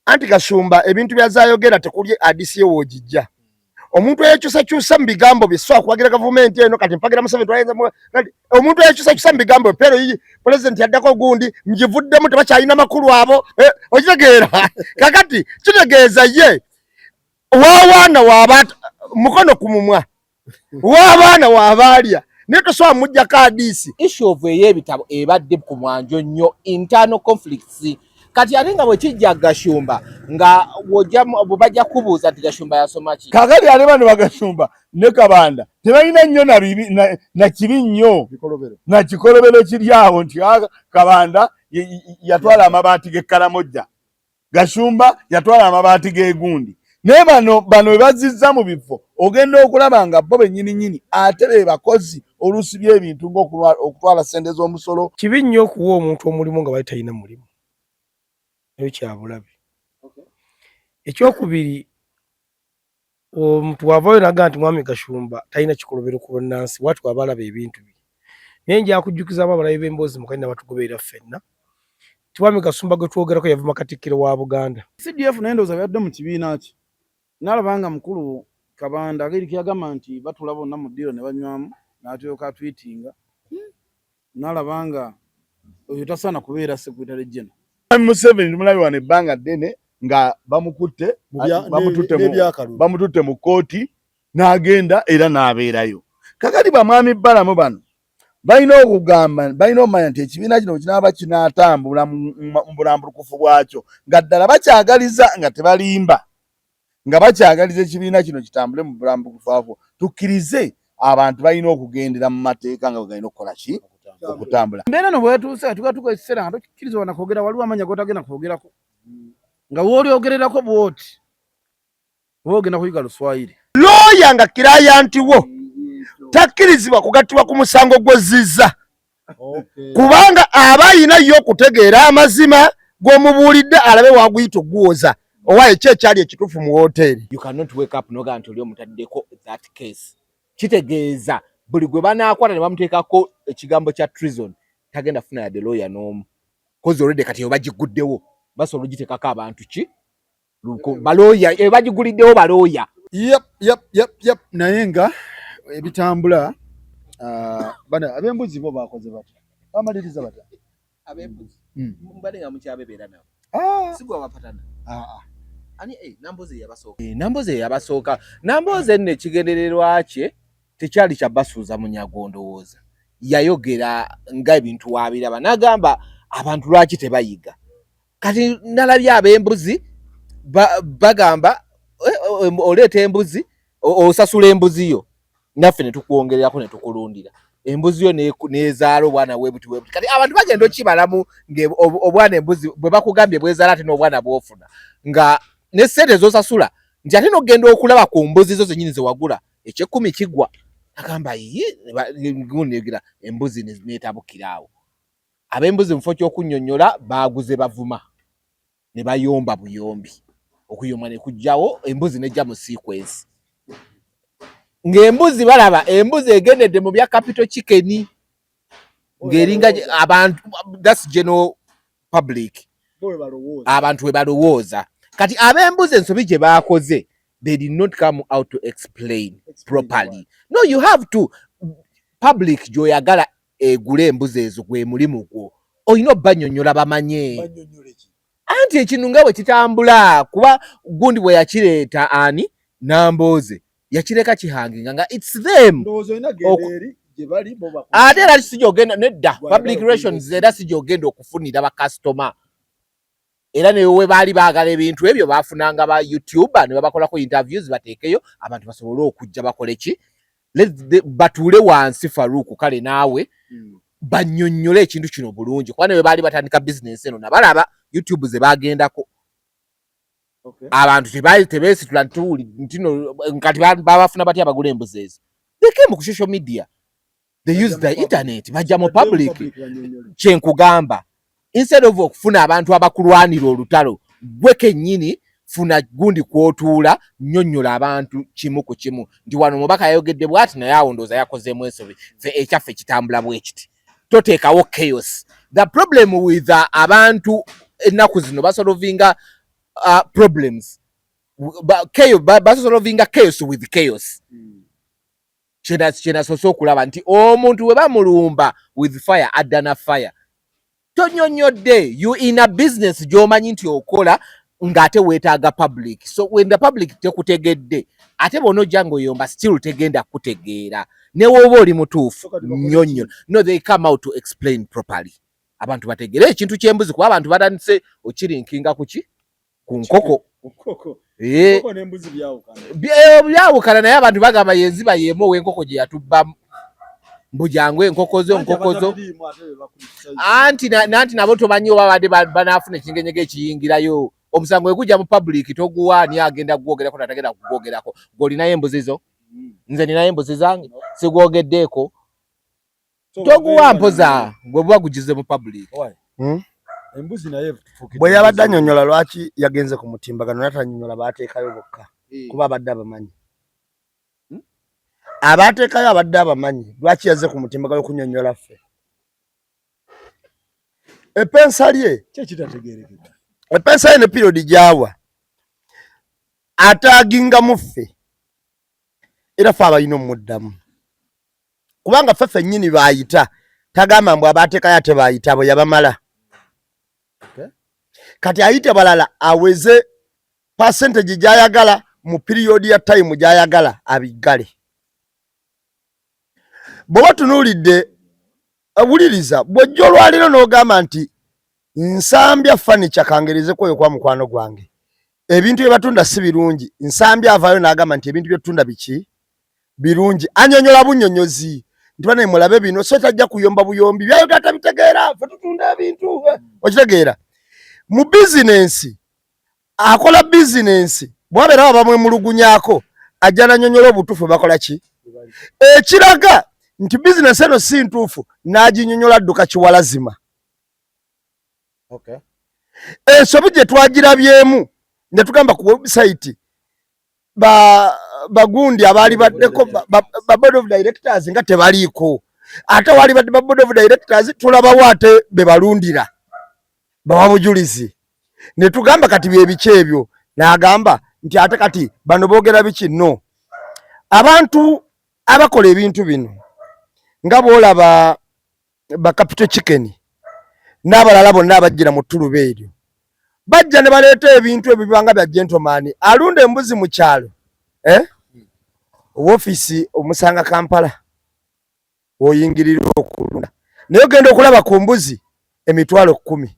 Anti Gashumba ebintu byazayogera tekuli adisi wogijja. Omuntu eyekyusakyusa mu bigambo bye, so akuwagira gavumenti eno, kati mpagira Museveni, twayinza kati omuntu eyekyusakyusa mu bigambo bye, pero iyi president yaddako gundi ngivuddemu, tebakyalina makulu abo, okitegeera? Kakati kitegeeza ye wawaana waaba mukono ku mumwa w'abaana waabaalya, naye tosobola mujjako adiisi. Issue of ey'ebitabo ebadde ku mwanjo nnyo, internal conflicts. Kati ate nga bwe kijja Gashumba, nga bwe bajja kubuuza nti Gashumba yasoma ki? Kakati ate bano Bagashumba ne Kabanda tebalina nnyo na kibi nnyo na kikolobero kiri awo nti Kabanda yatwala amabaati g'e Karamoja, Gashumba yatwala amabaati g'egundi. Naye bano bwe bazizza mu bifo, ogenda okulaba nga bo bennyini nnyini ate be bakozi oluusi by'ebintu ng'okutwala ssente z'omusolo. Kibi nnyo okuwa omuntu omulimu nga bali talina mulimu, nayo kyabulabe. Ekyokubiri, omuntu wavaayo naga nti mwami Gashumba talina kikolobero ku bannansi, wati waba alaba ebintu bye. Naye nja kujjukizaamu abalabi b'emboozi mukali nabatugoberera ffenna ti mwami Gashumba gwe twogerako yavuma Katikkiro wa Buganda. CDF naye ndowooza byadde mu kibiina ki, nalaba nga mukulu Kabanda ageri yagamba nti batula bonna mu ddiiro ne banywamu, n'atyoka atwitinga, nalaba nga oyo tasaana kubeera secretary general. Museveni tumulabe wano ebbanga ddene nga bamukutte, bamututte mu kkooti, n'agenda era n'abeerayo. Kakati bamwami Balamu bano balina okugamba, balina okumanya nti ekibiina kino kinaaba kinaatambula mu bulambulukufu bwakyo nga ddala bakyagaliza, nga tebalimba, nga bakyagaliza ekibiina kino kitambule mu bulambulukufu bwakyo. Tukkirize abantu balina okugendera mu mateeka nga bwe galina okukola ki, okutambula. Embeera eno bwetuuse, tuga tuka ekiseera nga tokikkirizibwa na kwogera. Waliwo amanya g'otagenda kwogerako, nga woolyogererako bw'oti oba ogenda kuyiga Luswayiri. Looya nga client wo takkirizibwa kugattibwa ku musango gw'ozzizza, kubanga aba ayina ye okutegeera amazima g'omubuulidde, alabe waguyita oguwoza owa eki ekyali ekituufu mu woteeri. You cannot wake up noga nti oli omutaddeko that case. Kitegeeza buli gwe banaakwata ne bamuteekako ekigambo kya treason tagenda funa yadde lawyer n'omu, 'cause already kati eyo bagiguddewo, basobola ogiteekako abantu ki, balooya eyo bagiguliddewo balooya. Yep, naye nga ebitambula, bana ab'embuzi bo bakoze batya? Bamaliriza batya? Abembuzi? Mbadde nga mukyabebeera nabo. Ah. Sigwa bapatana? Ah, ah. Ani Namboze yabasooka. Namboze yabasooka. Namboze nno ekigendererwa kye tekyali kya basuuza munyago. Ndowooza yayogera nga ebintu wabiraba, n'agamba abantu lwaki tebayiga. Kati nalabye ab'embuzi bagamba oleeta embuzi, osasula embuzi yo, naffe ne tukwongererako ne tukulundira embuzi yo nezaala obwana webuti webuti. Kati abantu bagenda okibalamu obwana embuzi bwe bakugambye bwezaala, ate n'obwana bwofuna nga ne ssente z'osasula, nti ate n'okugenda okulaba ku mbuzi zo zennyini zewagula, ekyekkumi kigwa. Agamba ye embuzi netabukira awo. Ab'embuzi mu kifo ky'okunnyonnyola baaguze bavuma ne bayomba buyombi, okuyomba ne kujjawo, embuzi nejja mu sequence ng'embuzi balaba embuzi egendedde mu bya capital chicken, ng'eringa abantu, that's general public, abantu we balowooza. Kati ab'embuzi ensobi gye baakoze, they did not come out to explain properly. No, you have to, public gy'oyagala egule embuzi ezo, gwe mulimu gwo, olina obbannyonnyola bamanye. Anti ekintu nga bwe kitambula, kuba gundi bwe yakireeta, ani, Nambooze yakireka kihanginga nga it's them. Ate era si gyogenda nedda, public relations era si gyogenda okufunira bakasitoma. Era ne we baali baagala ebintu ebyo, baafunanga ba YouTuber ne babakolako interviews, bateekeyo abantu basobole okujja bakole ki, batuule wansi. Faruku, kale naawe bannyonnyole ekintu kino bulungi, kuba ne we baali batandika bizinensi eno, nabalaba YouTube ze bagendako, abantu tebeesitula ntino. Kati babafuna batya abagula embuzi ezo? They came ku social media, they use the internet, bajja mu public. Kyenkugamba, instead of okufuna abantu abakulwanira olutalo, gwe kennyini funa gundi kwotuula, nnyonnyola abantu kimu ku kimu nti wano omubaka yayogedde bwati, naye awo ndowooza yakozeemu ensobi, ffe ekyaffe kitambula bwe kiti. Toteekawo chaos. The problem with abantu ennaku zino, basolvinga Problems basolvinga chaos with chaos. Kyenasoose okulaba nti omuntu we bamulumba with fire, adda na fire. Tonyonyodde, you in a business gy'omanyi nti okola ng'ate weetaaga public. So when the public tekutegedde, ate bw'onojja ng'oyomba, still tegenda kutegeera ne w'oba oli mutuufu nnyo nnyo. No, they come out to explain properly, abantu bategeere ekintu ky'embuzi, kuba abantu batandise okirinkinga kuki? Ku nkoko. Eh. Byawukana, naye abantu bagamba yenziba yemu ow'enkoko gye yatubbamu, mbu jangu enkoko zo, nkoko zo. Anti nanti nabo tomanyi oba badde banaafuna ekingenyege ekiyingirayo. Omusango egujja mu public, toguwa ani agenda kugwogerako natagenda kugwogerako. Gweolinayo embuzi zo, nze ninayo embuzi zange, sigwogeddeeko. Toguwa mpoza gwe buba gugize mu public. Embuzi naye. Bwe yabadde annyonnyola lwaki yagenze ku mutimbagano, natanyonnyola baateekayo bokka, kuba abadde abamanyi. Abateekayo abadde abamanyi. Lwaki yazze ku mutimbagano okunyonnyola ffe epensa lye? Kyekitategerekeka. Epensa ye ne period gyawa ataagingamu ffe, era ffe abalina omuddamu, kubanga ffe ffennyini baayita. Tagamba mbu abateekayo ate baayita bwe yabamala. Kati ayite balala aweze percentage gy'ayagala mu period ya time gy'ayagala abiggale. Bw'oba tunuulidde, wuliriza, bw'ojja olwaleero n'ogamba nti Nsambya furniture, kangerezeko oyo kwa mukwano gwange, ebintu bye batunda si birungi. Nsambya avaayo n'agamba nti ebintu bye tutunda biki? Birungi. Anyonyola bunnyonnyozi nti banaye mulabe bino, so tajja kuyomba buyombi, byayogera tabitegeera. Ffe tutunda ebintu, okitegeera? Mu bizinensi, akola bizinensi bwabeerawo abamwemulugunyako, ajja nanyonyola obutuufu bakola ki ekiraga nti bizinensi eno si ntuufu, n'aginyonyola dduka kiwalazima. Ensobi gye twagirabyemu ne tugamba ku website ba bagundi abaali baddeko ba board of directors nga tebaliiko, ate wali badde ba board of directors tulabawo, ate be balundira bawa bujulizi. Ne tugamba kati bye biki ebyo? N'agamba nti ate kati bano boogera biki? No, abantu abakola ebintu bino nga bw'olaba ba Capital Chicken n'abalala bonna abajjira mu ttuluba eryo, bajja ne baleeta ebintu ebyo bibanga bya gentleman alunda embuzi mu kyalo, eh? Owofiisi omusanga Kampala oyingirira okulunda, naye ogenda okulaba ku mbuzi 10,000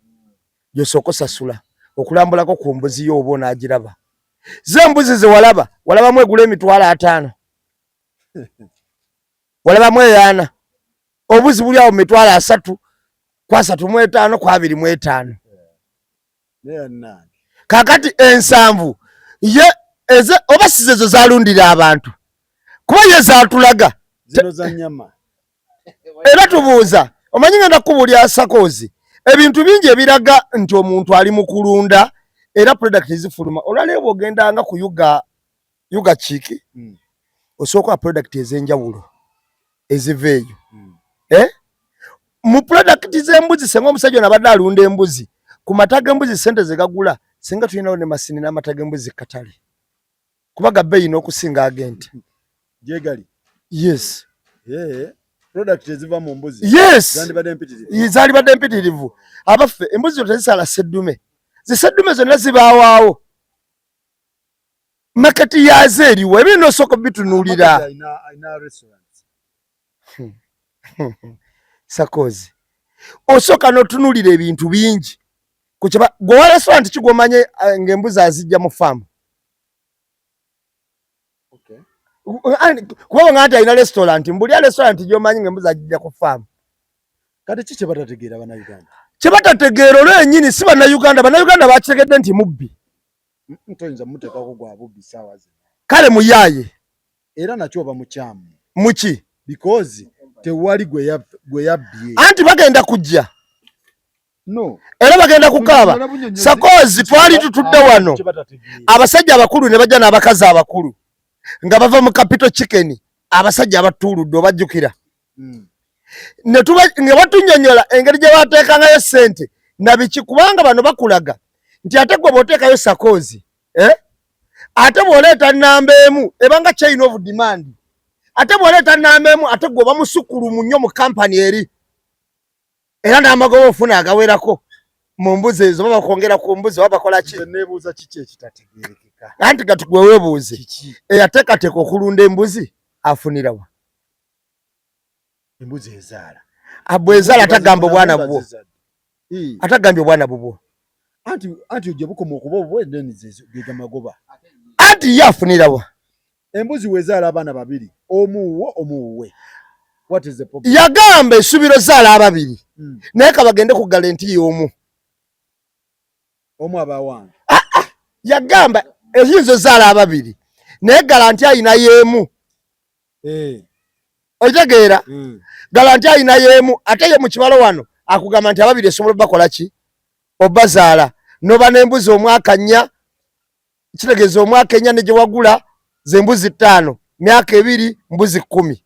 gyosooka osasula okulambulako ku mbuzi yo, oba onaagiraba. Ze embuzi ze walaba, walabamu egula 50,000, walabamu eyaana. Obuzi buli awo 30,000 ku 35 ku 25. Kakati ensanvu ye eze oba size ezo zalundira abantu, kuba ye zatulaga zino za nyama. Era tubuuza, omanyi ngenda kukubuulira sakoozi, ebintu bingi ebiraga nti omuntu ali mu kulunda era product zifuluma. Olwaleero bw'ogendanga ku Yuga, Yuga Chick, osooka product ez'enjawulo eziva eyo. Eh? Mu product z'embuzi, senga omusajja ono abadde alunda embuzi, ku mata g'embuzi sente ze gagula, singa tulinawo ne masini n'amata g'embuzi katale, kuba ga bbeeyi n'okusinga ag'ente. Gyegali. Yes. Yeah. Product eziva mu mbuzi. Yes. Zandibadde mpitirivu. Zaalibadde mpitirivu. Abaffe, embuzi zo tezisala seddume, ziseddume zonna zibaawaawo, market yaazo eriwo, ebintu osooka bitunuulira. Alina restaurant. Sakozi osooka n'otunuulira ebintu bingi kukyaba gwe wa restaurant kigwomanye ng'embuzi azijja mu faamu. Kuba nga nti alina restaurant, mbuli restaurant gy'omanyi ng'embuzi agijja ku faamu. Kati ki kye batategeera Bannayuganda? Kye batategeera olwo yennyini si Bannayuganda. Bannayuganda bakitegedde nti mubbi. Toyinza muteekako gwa bubbi ssaawa zino. Kale muyaaye. Era nakyo oba mukyamu. Muki? Because tewali gwe yabbye. Anti bagenda kujja. No. Era bagenda kukaaba. Sakozi twali tutudde wano, abasajja abakulu ne bajja n'abakazi abakulu nga bava mu Capital Chicken, abasajja abatuuludde, obajjukira? Ne batunyonyola engeri gye bateekangayo ssente nabiki, kubanga bano bakulaga Nti ate gwe bw'oteekayo sakoozi eh? Ate bw'oleeta nnamba emu ebanga chain of demand, ate bw'oleeta nnamba emu ate gwe oba musukulumu nnyo mu kampani eri, era n'amagoba ofuna agawerako mu mbuzi ezo, oba bakwongera ku mbuzi oba bakola ki? Neebuuza kiki ekitategeerekeka. Anti kati gwe weebuuze, eyateekateeka okulunda embuzi afunirawa? Embuzi ezaala. Bwezaala atagamba obwana bubwo, atagambye obwana bubwo. Anti anti gye bukoma okuba obubwe then ge gamagoba. Anti ye afunirawa? Embuzi wezaala abaana babiri, omu wuwo omu wuwe. What is the problem? Yagamba esubiro zaala ababiri naye kabagende ku galenti y'omu. Omu aba wange. Ah, ah, yagamba eyinza ozaala ababiri naye galanti ayina y'emu. Eh. Okitegeera? Galanti ayina y'emu ate ye mu kibalo wano akugamba nti ababiri esobola obakola ki? Obazaala noba n'embuzi omwaka nnya, kitegeeza omwaka ennya ne gye wagula ze mbuzi 5, myaka 2 mbuzi 10.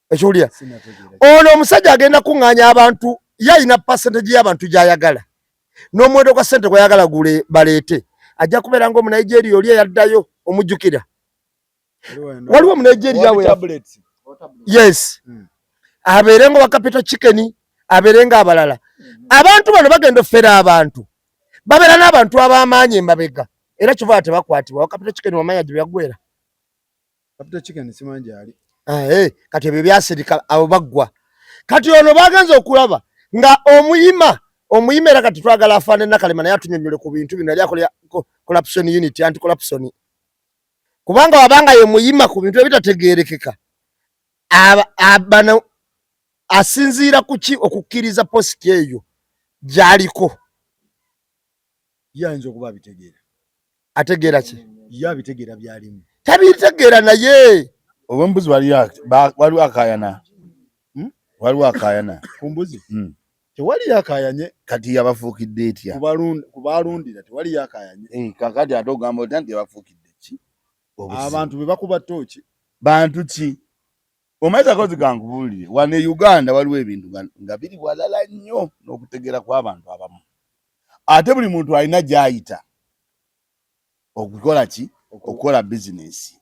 Ekiwulira? Ono omusajja agenda kuŋŋaanya abantu, ye alina percentage y'abantu gy'ayagala n'omuwendo gwa ssente gw'ayagala gule baleete. Ajja kubeera ng'Omunigeria oli eyaddayo, omujjukira? Waliwo Omunigeria we yes, abeere nga wa Capital Chicken, abeere nga abalala. Abantu bano bagenda ofera abantu, babeera n'abantu ab'amaanyi emabega, era kiva tebakwatibwa. Wa Capital Chicken wamanya gye byaggwera. Capital Chicken simanyi gy'ali. Kati ebyo byasirika, abo baggwa. Kati ono bagenze okulaba nga omuyima omuyima, era kati twagala afaane Nakalema naye atunyonnyole ku bintu bino. Yali akolera corruption unit, anti corruption, kubanga wabanga ye muyima ku bintu ebitategeerekeka. Bano asinziira ku ki okukkiriza positi eyo gy'aliko? Ye ayinza okuba abitegeera. Ategeera ki? Ye abitegeera by'alimu. Tabitegeera naye. Obwembuzi waliwo akayana. Waliwo akayana. Ku mbuzi? Tewali akayanye. Kati yabafuukidde etya? Ku balundira tewali akayanye. Kakati ate ogamba otya nti yabafuukidde ki? Abantu be bakuba ttooki. Bantu ki? Omanyi Sakozi, kankubuulire, wano e Uganda waliwo ebintu nga biri walala nnyo n'okutegeera kw'abantu abamu. Ate buli muntu alina gy'ayita okukola ki? Okukola bizinesi.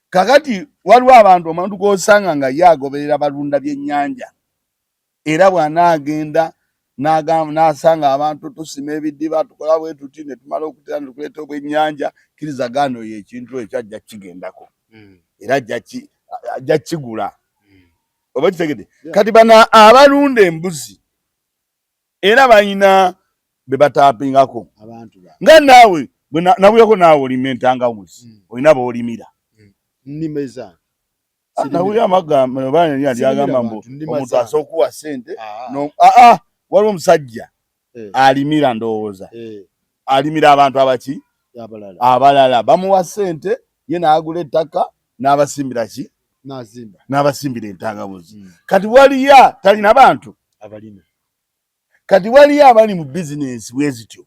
Kakati waliwo abantu omuntu gw'osanga nga ye agoberera balunda byennyanja, era bw'anaagenda n'asanga abantu tusima ebidiba tukola bwe tuti ne tumala okutera ne tukuleeta obwennyanja, kkiriza gaana oyo ekintu ekyo ajja kukigendako era ajja kukigula. Oba kitegedde? Kati bano abalunda embuzi era balina be bataapingako nga naawe nabuyako naawe olima entangawuzi, olina b'olimira. Nnima ezange. Nawulira amagamba oba ani yali agamba mbu omuntu asobola okuwa ssente. Waliwo omusajja alimira, ndowooza alimira abantu abaki abalala, bamuwa ssente ye n'agula ettaka n'abasimbira ki, n'abasimbira entangawuzi. Kati waliyo talina bantu, kati waliyo abali mu bizinensi bwe zityo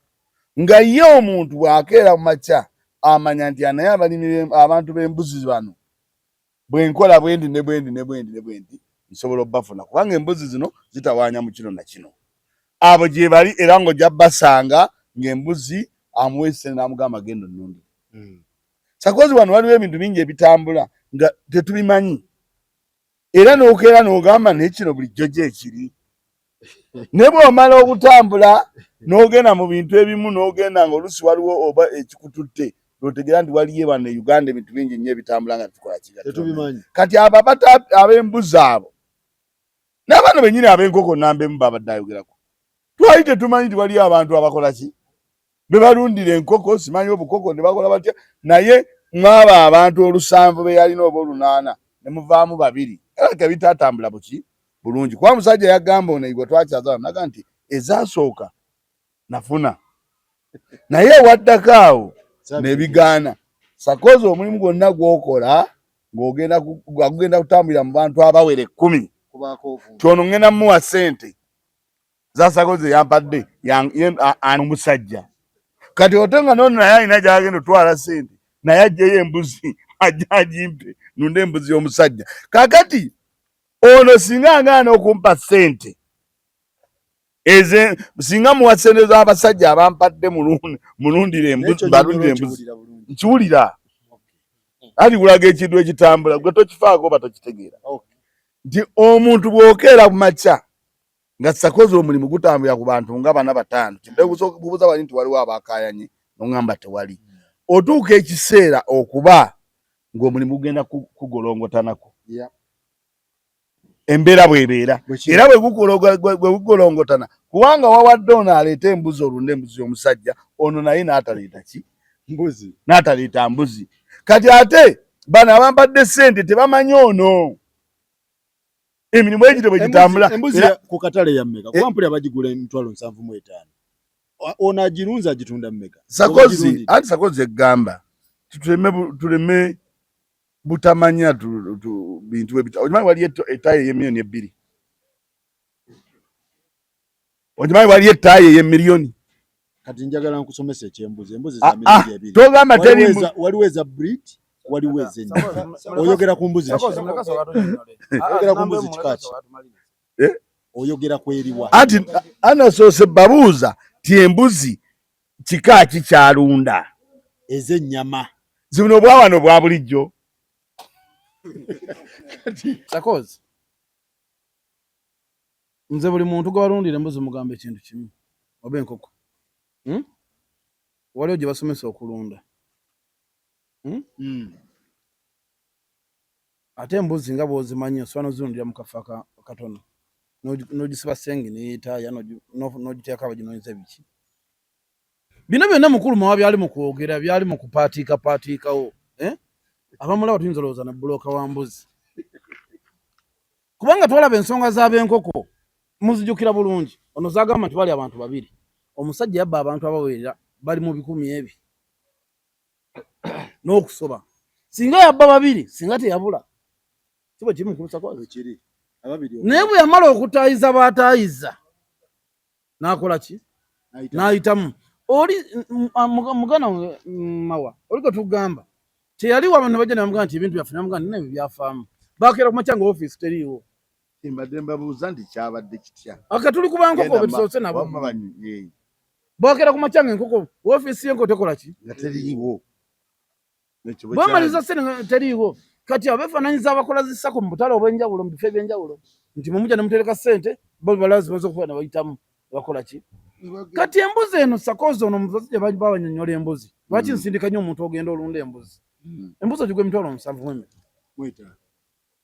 nga ye omuntu bw'akeera mu makya amanya nti naye abalimi abantu b'embuzi bano bwe nkola bwendi ne bwendi ne bwendi ne bwendi nsobola obbafuna, kubanga embuzi zino zitawaanya mu kino na kino. Abo gye bali era ng'ojja basanga ng'embuzi amuwa essente n'amugamba genda onnundire. Sakozi wano waliwo ebintu bingi ebitambula nga tetubimanyi, era n'okeera n'ogamba naye kino bulijjo gye kiri. Naye bw'omala okutambula n'ogenda mu bintu ebimu n'ogenda nga oluusi waliwo oba ekikututte n'otegeera nti waliyo wano e Uganda ebintu bingi nnyo ebitambula nga tukola ki, kati abo ab'embuzi abo n'abaana bennyini ab'enkoko namba emu babadde ayogerako, twali tetumanyi nti waliyo abantu abakola ki, be balundira enkoko, simanyi obukoko ne bakola batya. Naye mwabo abantu 7 be yalina oba 8 ne muvaamu 2, era kebitatambula buki bulungi, kuba omusajja yagamba ono gwe twakyaza naga nti ezasooka nafuna, naye ewaddako awo nebigaana. Sakozi omulimu gwonna gw'okola ng'ogenda gugenda kutambulira mu bantu abawera 10, kyono ngenda muwa ssente za Sakozi yampadde omusajja. Kati ote nga nono naye alina gyagenda otwala ssente, naye ajjeyo embuzi ajja agimpe nunde embuzi y'omusajja. Kakati ono singa agaana okumpa ssente Eze singa muwa sente z'abasajja abampadde mulundire embuzi, balundire embuzi, nkiwulira anti kulaga ekintu ekitambula gwe tokifaako oba tokitegeera nti omuntu bw'okeera ku makya nga sakozi omulimu gutambulira ku bantu nga bana bataano kubuuza bali nti waliwo abakayanye noŋamba tewali otuuka ekiseera okuba ng'omulimu gugenda kugolongotanako embeera bwebeera era bwe gugolongotana kubanga wawadde ono aleeta embuzi olunda embuzi y'omusajja ono naye n'ataleeta ki mbuzi n'ataleeta mbuzi kati ate bano abampadde ssente tebamanyi ono emirimu egito bwe gitambula embuzi ku katale ya mmeka kuba mpulira bagigula emitwalo 75 ono agirunze agitunda mmeka sakozi anti sakozi egamba tuleme butamanya bintu bwe okimanyi waliyo ettaayi ey'emiliyoni 2 okimanyi waliyo ettaayi ey'emiliyoni kati njagala nkusomesa ekyembuzi embuzi za miliyoni 2 togamba teri waliwo eza breed waliwo ez'ennyama oyogera ku mbuzi oyogera ku mbuzi kika ki oyogera ku eriwa anti anasoose babuuza ti embuzi kika ki kyalunda ez'ennyama zino obwa wano bwa bulijjo Sakozi nze buli muntu gwe balundira embuzi mugamba ekintu kimu oba enkoko waliwo gye basomesa okulunda ate embuzi nga bw'ozimanyi osobola n'ozirundira mu kafo katono n'ogisiba sengi neyeetaaya n'ogiteekako abaginoonyeza biki bino byonna mukulu mawa byali mu kwogera byali mu kupaatiika paatiikawo abamulaba tuyinza olowooza na bbulooka wa mbuzi kubanga twalaba ensonga z'ab'enkoko muzijjukira bulungi ono zagamba nti bali abantu babiri omusajja yabba abantu abawerera bali mu bikumi ebi n'okusoba singa yabba babiri singa teyabula si bwe kiri mukulu Sakozi naye bwe yamala okutaayiza b'ataayiza n'akola ki n'ayitamu oli muganda mawa oli gwe tugamba teyaliwo abantu ne bajja ne bamugamba nti ebintu byaffe ne bamugamba nti ebyo byafaamu bakeera ku makya nga ofiisi teriiwo mbadde mbabuuza nti kyabadde kitya aka tuli kuba nkoko be tusoose nabo bakeera ku makya nga enkoko ofiisi y'enkoko tekola ki nga teriiwo bwamaliza sente teriiwo kati abeefaananyiza abakola zi SACCO mu butale obw'enjawulo mu bifo ebyenjawulo nti mwe mujja ne mutereka ssente bo balazi baza okuba ne bayitamu bakola ki kati embuzi eno sakozi ono omusajja babanyonyola embuzi lwaki nsindika nnyo omuntu ogenda olunda embuzi embuzi ogigwa emitwalo 75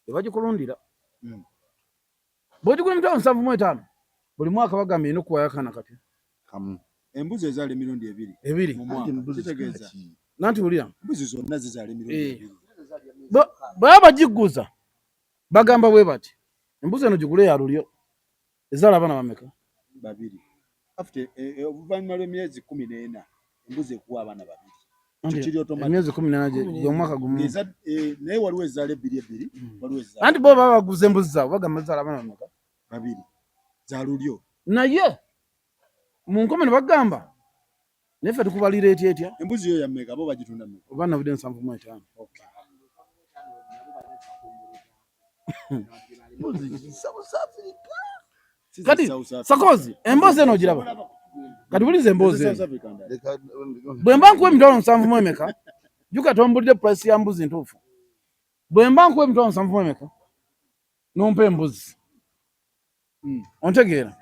ebagikulundira bw'ogigula emitwalo 75 buli mwaka bagamba erina okuwayo akaana kati embuzi ezaala emirundi ebiri ebiri kitegeeza nanti wulira embuzi zonna zizaala emirundi ebiri baba bagigguza bagamba bwe bati embuzi eno gigule ya lulyo ezaala abaana bameka babiri after oluvannyuma lw'emyezi 14 embuzi ekuwa abaana babiri emyezi 14 gy'omwaka gumu naye waliwo ezaala ebbiri ebbiri waliwo ezaala anti bo baba baguza embuzi zaabwe bagamba zaala abaana bameka babiri za lulyo naye mu nkome ne bagamba naye ffe tukubalira etya etya embuzi yo yammeka bo bagitunda mmeka oba nabudde 75 kati sakozi emboozi eno ogiraba kati buliza emboozi eno bwe mba nkuwa emitwalo 70 mu emeka juka tombulidde price ya mbuzi ntuufu bwe mba nkuwa emitwalo 70 mu emeka nompa embuzi ontegeera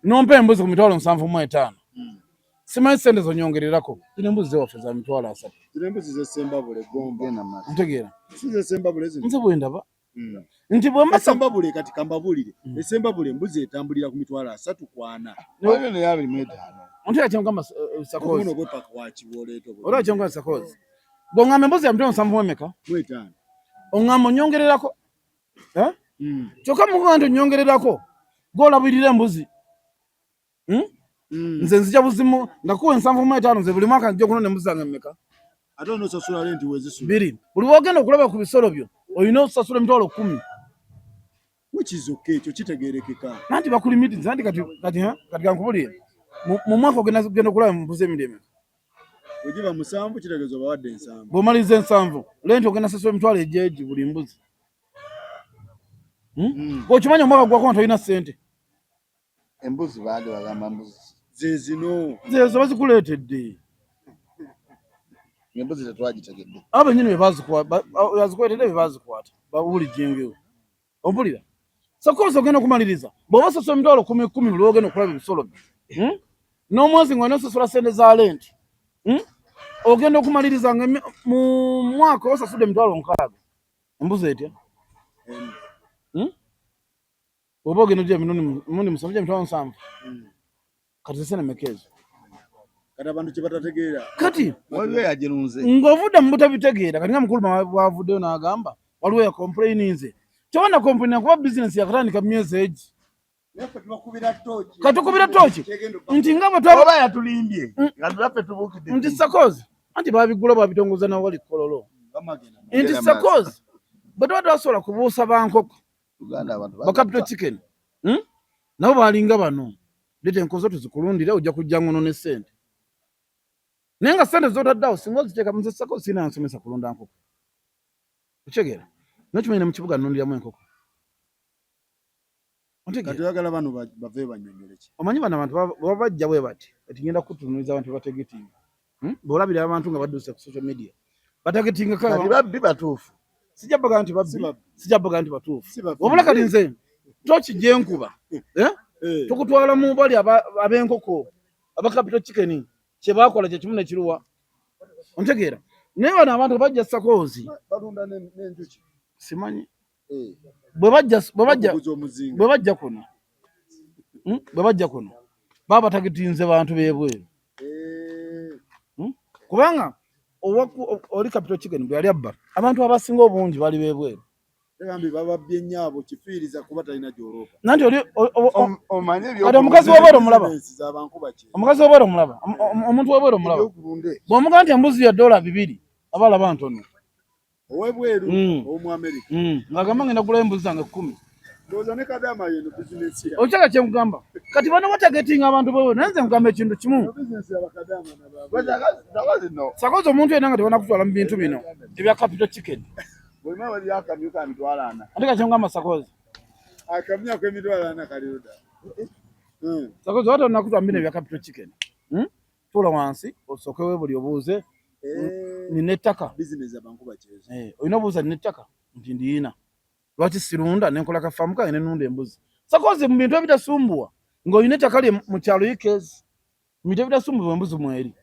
nompa embuzi ku mitwalo 75 simanyi sente zonyongererako zino embuzi zewaffe za mitwalo 30 zino embuzi zesembabule gomba ontegeera si zesembabule zino nze bwe ndaba nti bwe mba esembabule kati kambabulire esembabule embuzi etambulira ku mitwalo 3 ku 4 ontegeera kyengamba sakozi bwepaka wakiboleeto olaba kyengamba sakozi bw'oŋŋamba embuzi ya mitwalo 70 mu emeka 5 oŋŋamba onyongererako kyokka mugamba nti onyongererako gw'olabirira embuzi nze nzija buzimu nga kuwa 75 nze buli mwaka nja okunona embuzi zange mmeka ate onoosasula renti wezisula biri buli wogenda okulaba ku bisolo byo olina okusasula emitwalo 10 which is okay ekyo kitegeerekeka anti bakulimiti anti kati kati kati kankubulire mu mwaka ogenda okulaba embuzi emiri emeka bwegiba 7 kitegeeza obawadde 7 bw'omaliriza 7 renti ogenda sasula emitwalo egyegi buli mbuzi okimanyi omwaka gwako nga tolina ssente Embuzi baali bagamba mbuzi ze zino. Zezo bazikuleetedde. Embuzi tetwagitegedde. Abo bennyini be bazikwatedde be bazikwata bawuli jengewo. Ompulira? Sakozi ogenda okumaliriza bw'oba osasula 100,000 buli ogenda okulaba ebisolo byo. N'omwezi ng'olina osasula ssente za rent. Ogenda okumaliriza nga mu mwaka osasudde 60,000. Embuzi etya? Oba ogenda ogya emirundi 7 gya 70,000. Kati sente mmeka ezo? Kati abantu kye batategeera. Kati waliwo eyagirunze. Ng'ovudde mu butabitegeera kati nga mukulu bw'avuddeyo n'agamba waliwo yakomplaininze. Tewona komplaina kuba bizinesi yakatandika mu myezi egi. Katukubira tooki nti nga bwe oba yatulimbye nga tulaffe tubuukidde. Nti sakozi anti babigula babitongoza na wali Kololo. Nti sakozi bwe tuba twasobola kubuusa bankoko ba capital chicken nabo balinga bano leeta enkozo tuzikulundire ojja kujja ngono ne ssente naye nga ssente z'otaddeawo singa oziteeka mu sakozi sirina nsomesa kulunda nkoko okitegeera nokimanyi ne mu kibuga nnundiramu enkoko. Kati oyagala bano bave bannyonnyole ki? Omanyi bano abantu baba bajja bwe bati kati ngenda kutunuuliza abantu bategetinga bw'olabira abantu nga badduse ku social media batagetinga kati babbi batuufu. Sijja baga nti babbi, sijja baga nti batuufu, wabula kati nze toki gye nkuba tukutwala mu bali ab'enkoko aba capital chicken kye baakola kye kimu nekiruwa ontegeera naye bano abantu bajja sakoozi simanyi bwe bajja kuno bwe bajja kuno baba batagetinze bantu b'ebweru kubanga oli capital chicken bwe yali abba abantu abasinga obungi bali b'ebweru. Bambi bababbye nnyo kifiiriza kuba talina gy'oloopa. Nanti oli kati omukazi w'obweru omulaba, omukazi w'obweru omulaba, omuntu w'obweru omulaba bw'omugamba nti embuzi ya $2 aba alaba ntono. Ow'ebweru ow'omu Amerika ng'agamba ngenda kugulayo embuzi zange 10. Ndowooza ne Kadama yeno bizinesi ya Okyala kye nkugamba kati bano batagetinga abantu b'ebweru naye nze nkugamba ekintu kimu. Sakozi omuntu yenna nga tebanakutwala mu bintu bino ebya capital chicken. Ate kati kyengamba sakozi. Akamyu ak'emitwalo 40 kali ludda. Sakozi wata onakutwala mu bino ebya capital chicken. Tuula wansi osooke weebuli obuuze nina ettaka. Olina obuuza nina ettaka nti ndiyina. Lwaki sirunda ne nkola kafaamu kange ne nnunda embuzi. Sakozi mu bintu ebitasumbuwa ng'olina ettaka lye mu kyalo Ikezi. Mu bintu ebitasumbuwa embuzi mweri.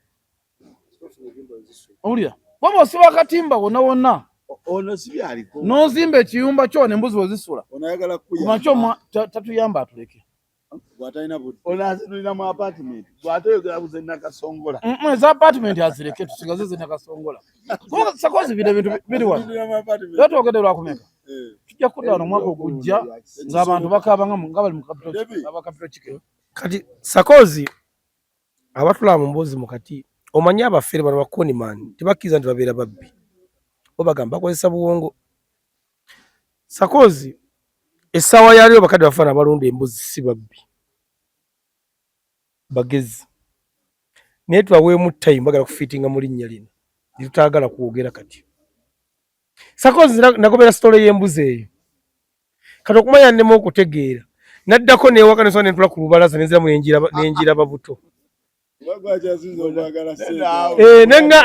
Owulira? Waba osiba akatimba wonna wonna. Ono si byaliko. N'ozimba ekiyumba kyo n'embuzi we zisula. Ono ayagala kukuyamba. Kumakyo tatuyamba atuleke. Bw'atalina budde. Ono azinulira mu apartment. Bw'atoyogera ku ze Nakasongola. Eza apartment azireke tusigaze ze Nakasongola. Kuba sakozi bino ebintu biri wano. Era twogedde lwakumeka. Tujja kudda wano omwaka ogujja ng'abantu bakaaba nga bali mu capital chicken. Kati sakozi abatulaba mu mbuzi mu kati omanyi abafere bano ba conman tebakkiriza nti babeera babbi bo bagamba bakozesa buwongo. Sakozi essaawa yaliyo bakadde bafaana abalunda embuzi si babbi bagezi naye tubaweemu time bagala kufiitinga mu linnya lino lyetutaagala kwogera kati. Sakozi nagobera sitole y'embuzi eyo kati okumanya nnema okutegeera naddako newaka nesooka nentula ku lubalaza nenziramu nenjiraba buto.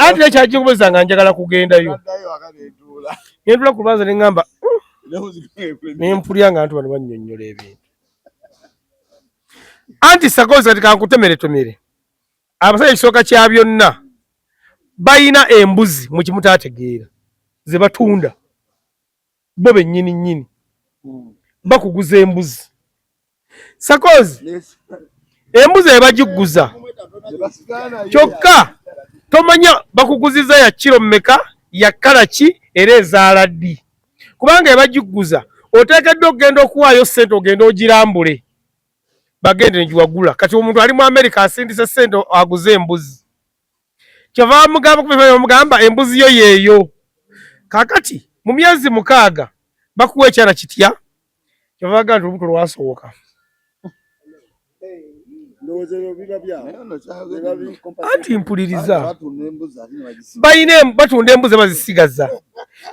Anti nekyagikubeza nga njagala kugendayo nentula ku lubalaza neŋŋamba nempulya nga abantu bano bannyonnyola ebintu. Anti sakozi kati kankutemeretemere abasajja ekisooka kya byonna balina embuzi mu kimu taategeera ze batunda bo bennyini nnyini bakuguza embuzi. Sakozi embuzi ebagiguza kyokka tomanya bakuguziza ya kiro mmeka ya kkala ki era ezaala ddi kubanga ebagiguza oteekeddwa okugenda okuwaayo ssente ogende ogirambule bagende negiwagula. Kati omuntu ali mu America asindise ssente aguze embuzi kyava bamugamba embuzi yo yeeyo. Kaakati mu myezi 6 bakuwa ekyana kitya kyava bagamba nti olubuto lwasooka. Anti mpuliriza balina batunda embuzi bazisigaza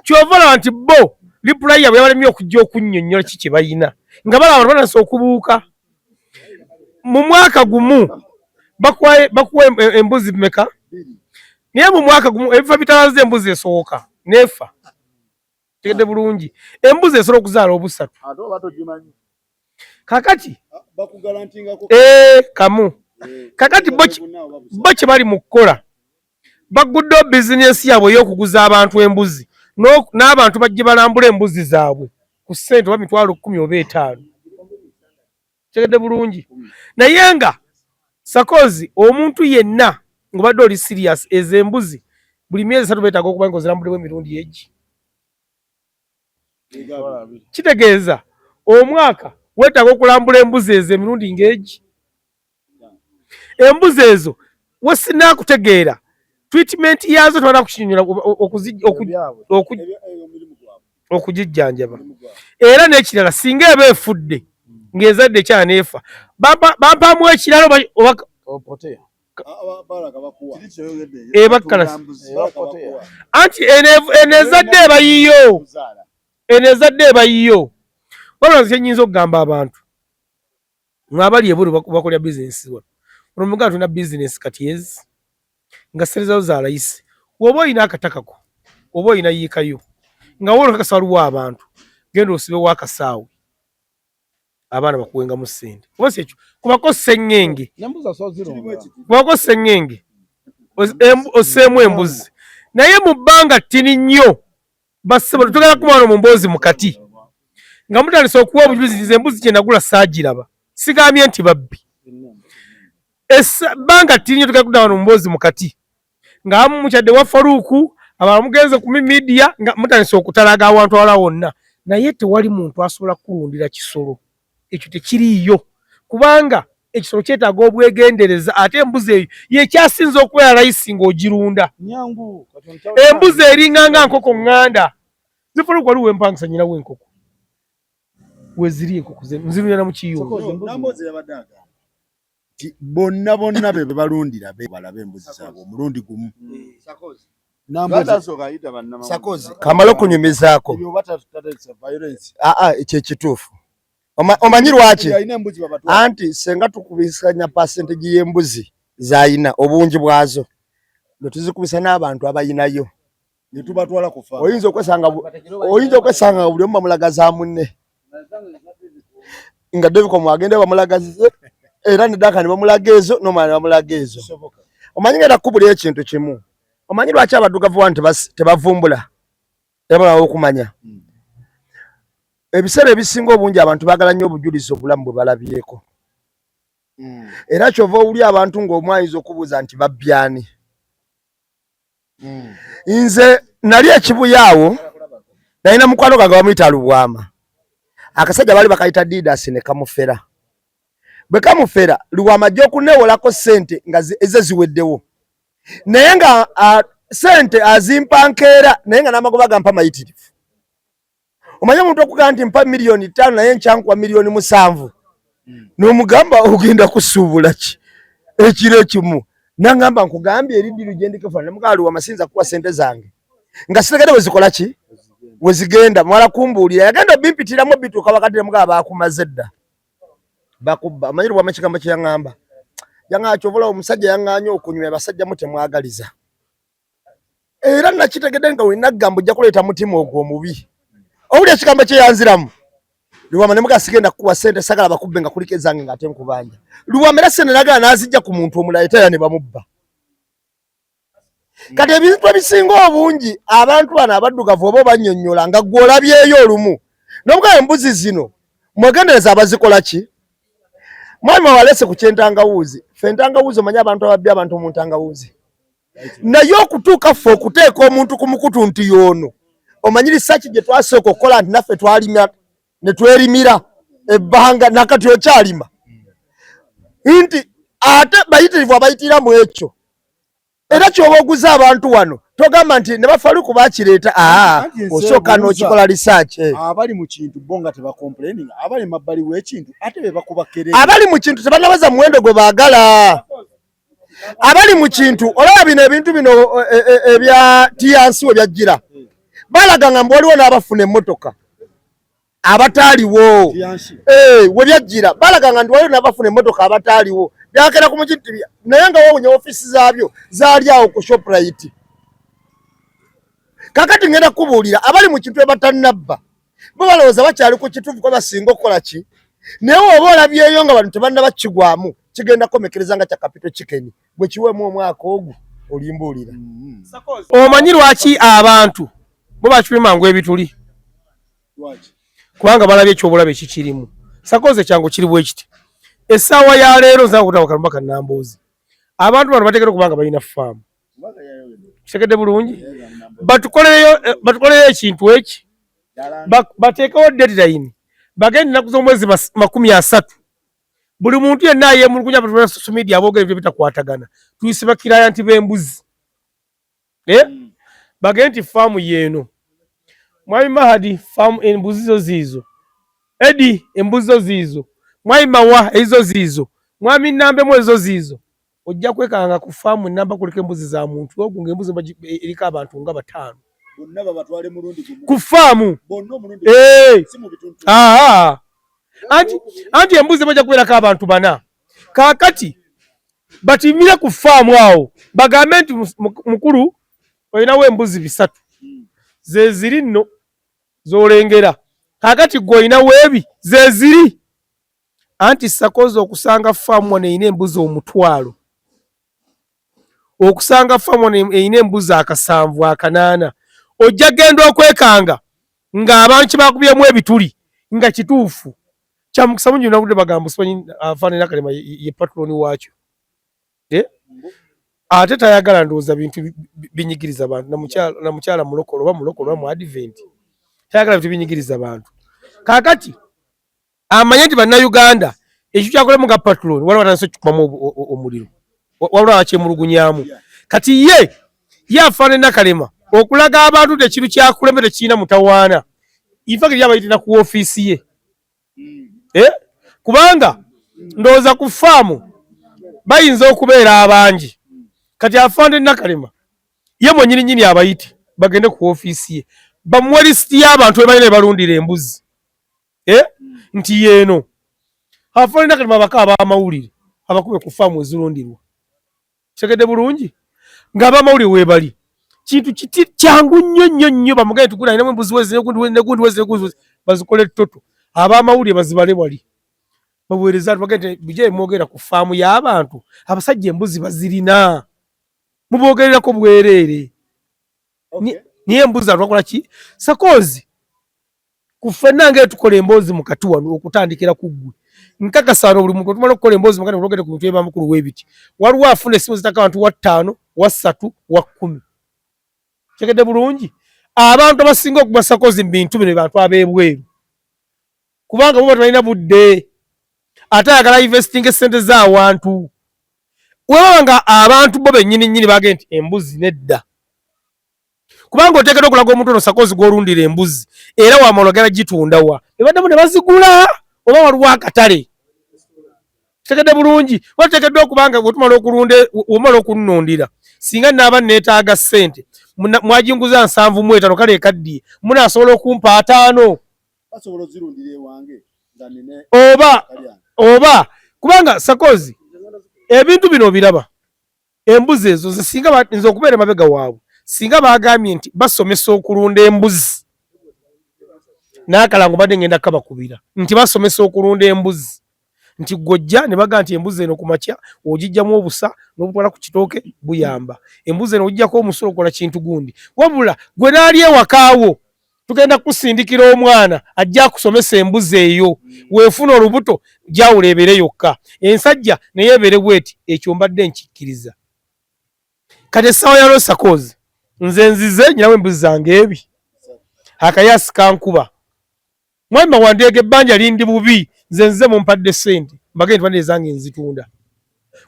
kyova olaba nti bo lipulayi yaabwe yabalemye okujja okunnyonnyola ki kye balina nga balaba abantu batandise okubuuka. Mu mwaka gumu bakuwa embuzi meka? Naye mu mwaka gumu ebifo bitalaze embuzi esooka nefa. Tegedde bulungi. Embuzi esobola okuzaala obusatu. Ate oba togimanyi. Kakati bakugalantingako kamu. Kakati bo kye bali mu kukola, baguddewo bizinensi yaabwe ey'okuguza abantu embuzi n'abantu bajje balambula embuzi zaabwe ku ssente oba 100,000 oba 5. Tegedde bulungi. Naye nga Sakozi omuntu yenna ng'obadde oli serious, ezo embuzi buli myezi 3 beetaaga okuba nga ozirambulemu emirundi egi. Kitegeeza omwaka weetaaga okulambula embuzi ezo emirundi ng'egi. Embuzi ezo wesinaakutegeera treatment yaazo tebana kukinyonyola okugijjanjaba. Era n'ekirala singa eba efudde ng'ezadde ekyana n'efa, bampaamu ekirala oba ebakkalasi. Anti eno ezadde eba yiyo, eno ezadde eba yiyo. Wabula nze nnyinza okugamba abantu ng'abali ebweru bakolera bizinesi wano. Ono muganda tulina bizinesi kati ezi nga ssente zaazo za layisi. Bw'oba olina akatakako oba olina yiikayo nga woolokakasa waliwo abantu, genda osibewo akasaawe abaana bakuwengamu ssente. Oba si ekyo, kubako sseŋŋenge, kubako sseŋŋenge osseemu embuzi. Naye mu bbanga ttini nnyo bassebo tugenda kuba wano mu mboozi mu kati nga mutandise okuwa obujulizi nze embuzi gye nagula saagiraba, sigambye nti babbi. Ebbanga ttini nnyo tugenda kudda wano mu mboozi mu kati nga abamu mukyadde wa Faruku, abalala mugenze ku media nga mutandise okutalaga awantu awalala wonna, naye tewali muntu asobola kulundira kisolo ekyo, tekiriiyo, kubanga ekisolo kyetaaga obwegendereza. Ate embuzi eyo yekyasinze okubeera layisi ng'ogirunda. Embuzi eringa nga nkoko ŋŋanda. Zifaluku waliwo empangisa nyina w'enkoko weziri enkoko nzirunda na mu kiyungu. Bonna bonna be balundira balabe embuzi zaabwe omulundi gumu. Sakozi kamala okunyumizaako ekyo ekituufu. Omanyi lwaki? Anti senga tukubisanya percentage y'embuzi z'ayina obungi bwazo ne tuzikubisa n'abantu abayinayo oyinza okwesanga buli omu bamulaga za munne, nga Devicom agenda bamulagazize era ne Daka ne bamulaga ezo n'omulala ne bamulaga ezo. Omanyi ngenda kukubulira ekintu kimu. Omanyi lwaki abaddugavu wano tebavumbula era balawo okumanya? Ebiseera ebisinga obungi abantu baagala nnyo obujulizi obulamu bwe balabyeko. Era kyova owuli abantu ng'omu ayinza okubuuza nti babbyani. Nze nali ekibuya awo nalina mukwano gwange bamuyita Lubwama, akasajja baali bakayita Didas ne kamufera. Bwe kamufera Lubwama ajja okunewolako ssente nga eze ziweddewo, naye nga ssente azimpa nkeera, naye nga n'amagoba gampa mayitirivu. Omanyi omuntu okugamba nti mpa 5,000,000 naye nkyankuwa 7,000,000, n'omugamba ogenda kusuubula ki ekiro ekimu? Nangamba nkugambye eri ddiru gye ndiko fana, namugamba Lubwama siyinza kukuwa ssente zange nga sitegedde bwe zikola ki we zigenda. Mwala kumbuulira yagenda obimpitiramu bituuka wakati namugamba baakumaze dda bakubba. Omanyi Lubwama ekigambo kye yaŋŋamba? Yaŋŋamba ky'oba olaba omusajja yaŋŋaanye okunywa, abasajja mu temwagaliza. Era nakitegedde nga wenna gamba ojja kuleeta mutima ogwo omubi. Owulira ekigambo kye yanziramu? Lubwama ne mugamba sigenda kukuwa ssente, sagala bakubbe nga kuliko ezange ng'ate nkubanja. Lubwama era ssente nagala n'azijja ku muntu omulala ate era ne bamubba. Kati ebintu ebisinga obungi abantu bano abaddugavu oba obannyonnyola nga ggwe olabyeyo olumu. N'obugamba embuzi zino mwegendereza abazikola ki? Mwami wawalese ku ky'entangawuuzi. Ffe entangawuuzi omanyi abantu ababbi abantu mu ntangawuuzi. Naye okutuuka ffe okuteeka omuntu ku mukutu nti y'ono, omanyi research gye twasooka okukola nti naffe twalima ne twerimira ebbanga nakati okyalima, nti ate bayitirivu abayitira mu ekyo. Era ky'oba oguza abantu wano togamba nti ne bafaluku bakireeta, osooka n'okikola research. Abali mu kintu bo nga tebacomplaining, abali mabbali w'ekintu ate be bakuba kerere. Abali mu kintu tebannabaza muwendo gwe baagala. Abali mu kintu olaba bino ebintu bino ebya tiyansi we byajjira, balaga nga mbu waliwo n'abafuna emmotoka. Abataaliwo eh, we byajjira balaganga nti waliwo nabafuna emmotoka abataaliwo byakera ku muki naye nga wawunya ofiisi zaabyo zaali awo ku Shoprite. Kakati ngenda kukubuulira abali mu kintu ebatannabba bo balowooza bakyali ku kituufu kuba basinga okukola ki, naye oba olabyeyo nga bano tebannaba kigwamu kigenda kukomekereza nga kya Capital Chicken bwe kiweemu omwaka ogwo olimbuulira. Omanyi lwaki abantu bo bakibye mangu ebituli? Kubanga balabye ekyobulabe ekikirimu. Sakoze kyangu kiri bwe kiti, essaawa ya leero nza kutaba kalumba ka Namboozi, abantu bano bateekeddwa okuba nga balina faamu. Kitegedde bulungi, batukolereyo batukolereyo ekintu eki, bateekewo deadline, bagende ennaku z'omwezi 30 buli muntu yenna ayeemulugunya batulina social media aboogera ebintu ebitakwatagana tuyise bakiraya nti b'embuzi. Eh? Bagende nti faamu yeeno mwami Mahadi, faamu embuzi zo ziizo, Edi embuzi zo ziizo, mwami Mawa ezizo ziizo, mwami Nambemu ezizo ziizo. Ojja kwekanga ku faamu ennamba kuliko embuzi za muntu ogu ng'embuzi eriko abantu nga 5. Bonna babatwale mulundi gumu ku faamu. Bonna omulundi gumu. Eh. Si mu bitundu. Aha. Anti embuzi bajja kubeerako abantu 4. Kaakati batimire ku faamu awo bagambe nti mukulu olinawo embuzi 3 ze ziri nno z'olengera, kaakati ggwe olinawo ebi ze ziri. Anti sakoze okusanga faamu wano erina embuzi 10,000, okusanga faamu wano erina embuzi 7 8, ojja genda okwekanga ng'abantu kye bakubyemu ebituli nga kituufu. Kya mukisa mungi nagudde bagamba simanyi afaanana Nakalema ye patroni waakyo. Eh? Ate tayagala ndowooza bintu binyigiriza bantu, na mukyala mulokole oba mulokole oba mu advent tayagala bintu binyigiriza bantu. Kaakati amanye nti bannayuganda ekyo kyakolemu nga patroni waliwo atandise okukikumamu omuliro, waliwo abakyemulugunyaamu. Kati ye afaanana Nakalema okulaga abantu nti ekintu kyakuleme tekirina mutawaana. In fact yabayitira ku woofiisi ye. Eh? Kubanga ndowooza ku faamu bayinza okubeera abangi. Kati afaanana Nakalema ye mwennyini nnyini abayite bagende ku woofiisi ye bamuwe lisiti y'abantu be balina be balundira embuzi. Eh? Nti yeeno afaanana Nakalema abaka ab'amawulire abakube ku faamu ezirundirwa. Kitegedde bulungi ng'abamawulire weebali kintu kiti kyangu nnyo nnyo nnyo, bamugaye tugula alinamu embuzi wezi negundi wezi negundi wezi negundi wezi bazikole toto ab'amawulire bazibale wali baweereza abantu bagende bijja bimwogera ku faamu y'abantu abasajja embuzi bazirina muboogererako bwereere. Niye embuzi abantu bakola ki sakozi ku ffenna nga tukola emboozi mu kati wano okutandikira ku ggwe nkakasa wano buli muntu otumala okukola emboozi mukati twogere ku bintu ebyamukulu w'ebiti waliwo afuna essimu zitaka abantu wa 5 wa 3 wa 10. Kitegedde bulungi abantu abasinga okuba sakozi mu bintu bino bantu ab'ebweru kubanga bo tebalina budde ate ayagala investing essente z'awantu webaba nga abantu bo bennyini nnyini bagenda nti embuzi nedda kubanga oteekeddwa okulaga omuntu ono sakozi gw'olundira embuzi era wamala ogenda gitunda wa ebaddemu ne bazigula oba waliwo akatale. Kitegedde bulungi wateekeddwa okubanga bwetumala okulunda omala okunnundira singa naaba neetaaga ssente mwajinguza 75 kale ekaddiye munaasobola okumpa 5 Basobola ozirundira ewange nga nina oba kubanga sakozi ebintu bino obiraba embuzi ezo nze singa nze okubeera emabega waabwe singa baagambye nti basomesa okulunda embuzi n'akalango mbadde ngenda kabakubira nti basomesa okulunda embuzi nti gw'ojja ne bagamba nti embuzi eno ku makya ogijjamu obusa n'obutwala ku kitooke buyamba embuzi eno ogijjako omusulo okola kintu gundi wabula gwe n'ali ewakaawo tugenda kukusindikira omwana ajja akusomesa embuzi eyo weefuna olubuto gyawula ebeere yokka ensajja naye ebeere bweti ekyo mbadde nkikkiriza. Kati essaawa ya Rosakozi nze nzize nyinawo embuzi zange ebi akayaasi kankuba mwami Mawandeega ebbanja lindi bubi nze nzize mumpadde ssente mbagende tubadde ezange nzitunda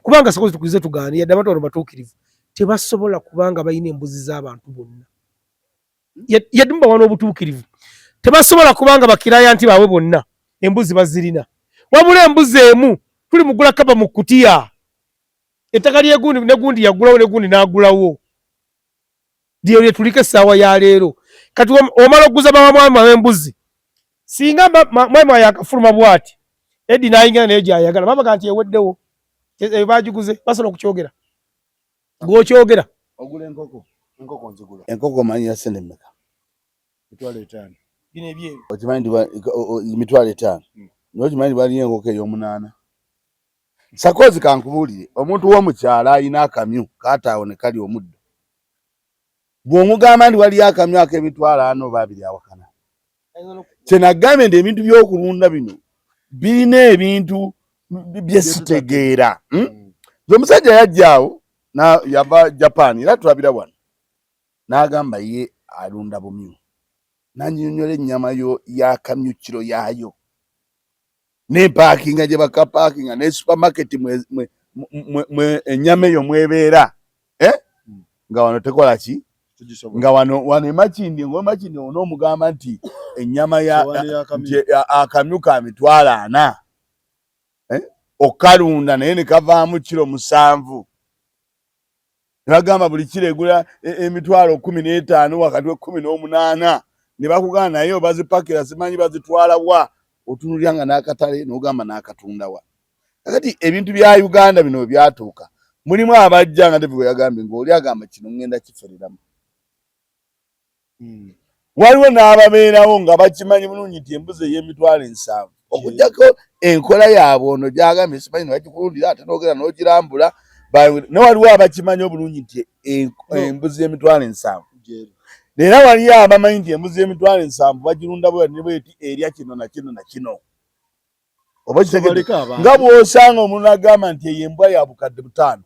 kubanga sakozi tukirize tugaane yadde abantu bano batuukirivu tebasobola kubanga balina embuzi z'abantu bonna yadde mubawa n'obutuukirivu tebasobola kubanga bakiraya nti baabwe bonna embuzi bazirina wabula embuzi emu tuli mugula kaba mu kutiya ettaka lyegundi negundi yagulawo negundi n'agulawo lye lye tuliko essaawa ya leero kati omala okuguza bawamwami ab'embuzi Singa mwami yakafuluma bwati Edi n'ayingira naye gy'ayagala babaga nti eweddewo bagiguze basobola okukyogera gw'okyogera. Ogula enkoko? Enkoko nzigula. Enkoko omanyi ya ssente mmeka? 50,000. Bino ebyeru. Okimanyi nti 50,000. Naye okimanyi nti waliyo enkoko ey'omunaana. Sakozi kankubuulire, omuntu w'omukyalo alina akamyu kaataawo ne kalya omuddo. Bw'omugamba nti waliyo akamyu ak'emitwalo ana oba abiri awakana. Kye nagambye nti ebintu by'okulunda bino birina ebintu bye sitegeera. Omusajja yajja awo yava Japan era tulabira wano n'agamba ye alunda bumyu n'annyonnyola ennyama yo y'akamyu kiro yaayo n'empaakinga gye bakapaakinga ne supermarket mwe ennyama eyo mwebeera nga wano tekola ki nga wano wano emakindi ng'emakindi onoomugamba nti ennyama ya akamyu ka 400,000 okalunda naye ne kavaamu kiro 7. Ne bagamba buli kiro egula 15,000 wakati we 18 ne bakugamba naye obazipakira simanyi bazitwala wa otunulira nga n'akatale n'ogamba n'akatunda wa. Kakati ebintu bya Uganda bino byatuuka mulimu abajja nga David yagambye ng'oli agamba kino ngenda kifereramu. Waliwo n'ababeerawo nga bakimanyi bulungi nti embuzi ey'emitwalo 70 okuggyako enkola yaabwe ono gy'agambye simanyi ne bagikulundira ate n'ogenda n'ogirambula ne waliwo abakimanyi obulungi nti embuzi y'emitwalo 70 era waliyo abamanyi nti embuzi y'emitwalo 70 bagirunda bwe bweti erya kino na kino na kino. Oba kitegedde nga bw'osanga omuntu agamba nti eyo embwa ya 5,000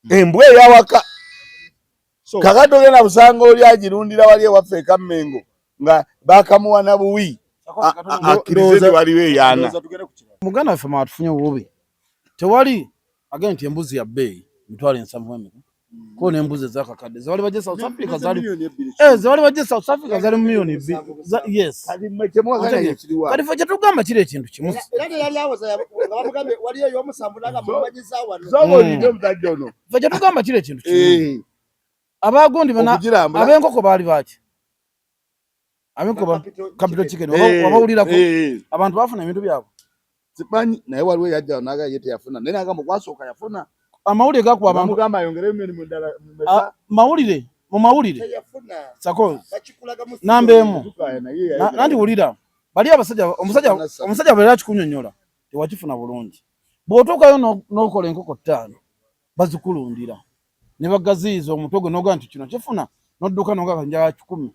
embwa eyawaka. Kakati ogenda busanga oli agirundira wali ewaffe e Kammengo nga bakamuwa na buwi akkirize nti waliwo eyaana. Muganda waffe mwatufunye obubi tewali agenda nti embuzi ya bbeeyi 70,000 emeka ko n'embuzi ezakakadde zewali bajje South Africa zali zewali bajje South Africa zali mu 2 million. Yes, kati ffe kyetugamba kiri ekintu kimu. Ffe kyetugamba kiri ekintu kimu. Abagundi ab'enkoko baali baki ab'enkoko capital chicken wabawulirako abantu bafuna ebintu byabwe. Simanyi naye waliwo eyajja naga ye teyafuna naye nagamba gwasooka yafuna. Amawulire gakuba abantu mugamba ayongere milioni ndala. Mawulire mu mawulire sakozi namba emu nanti wulira bali abasajja omusajja omusajja bwera akikunyonyola tewakifuna bulungi bw'otuukayo n'okola enkoko ttaano bazikulundira ne bagaziyiza omutwe gwe n'ogaa nti kino kifuna n'odduka n'ogaa njagala 100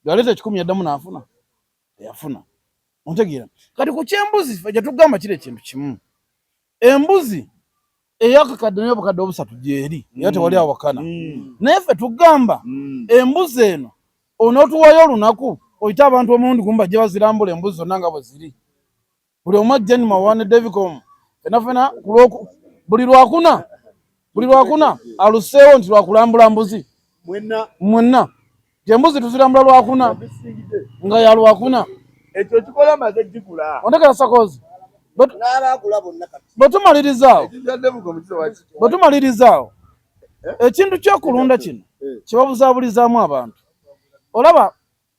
yaleeta 100 yaddamu n'afuna teyafuna. Ontegeera? Kati ku kyembuzi ffe gyetugamba kiri ekintu kimu, embuzi eyakakadde naye 3,000 gyeri era tewali awakana, naye ffe tugamba embuzi eno onootuwayo olunaku oyite abantu omulundi gumu bajje bazirambula embuzi zonna nga bwe ziri, buli omu ajje nyuma ne Davicom fena fena buli lwakuna buli lwakuna aluseewo nti lwakulambula mbuzi mwenna nti embuzi tuzirambula lwakuna nga ya lwakuna. Ekyo kikola maze gigula. Ontegera sakozi bwe tumaliriza awo ekintu ky'okulunda kino kyebabuzaabulizaamu abantu olaba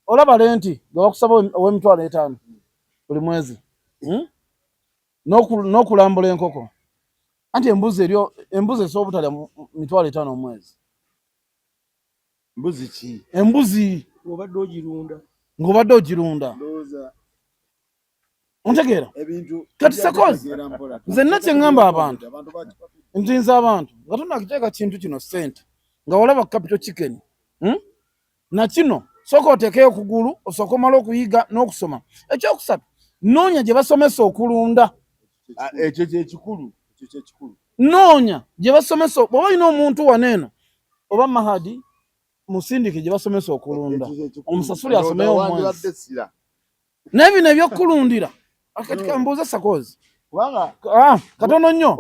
olaba rent gwe bakusaba ow'emitwalo 5 buli mwezi n'okulambula enkoko anti embuzi eryo embuzi esobola obutalya 50,000 omwezi. Mbuzi ki? Embuzi. Obadde ogirunda. Ng'obadde ogirunda, ontegeera? Kati sakozi nze nna kye ŋŋamba abantu nti nze abantu nga tonakiteeka kintu kino ssente nga walaba capital chicken, Na kino sooka oteekeyo okugulu osooka omale okuyiga n'okusoma. Ekyokusatu, noonya gye basomesa okulunda. Ekyo kyekikulu. Noonya gye basomesa. Bw'oba olina omuntu wano eno oba mahadi musindike gye basomesa okulunda omusasule asomeyo omwezi, naye bino ebyokulundira akati kambuuza sakozi katono nnyo.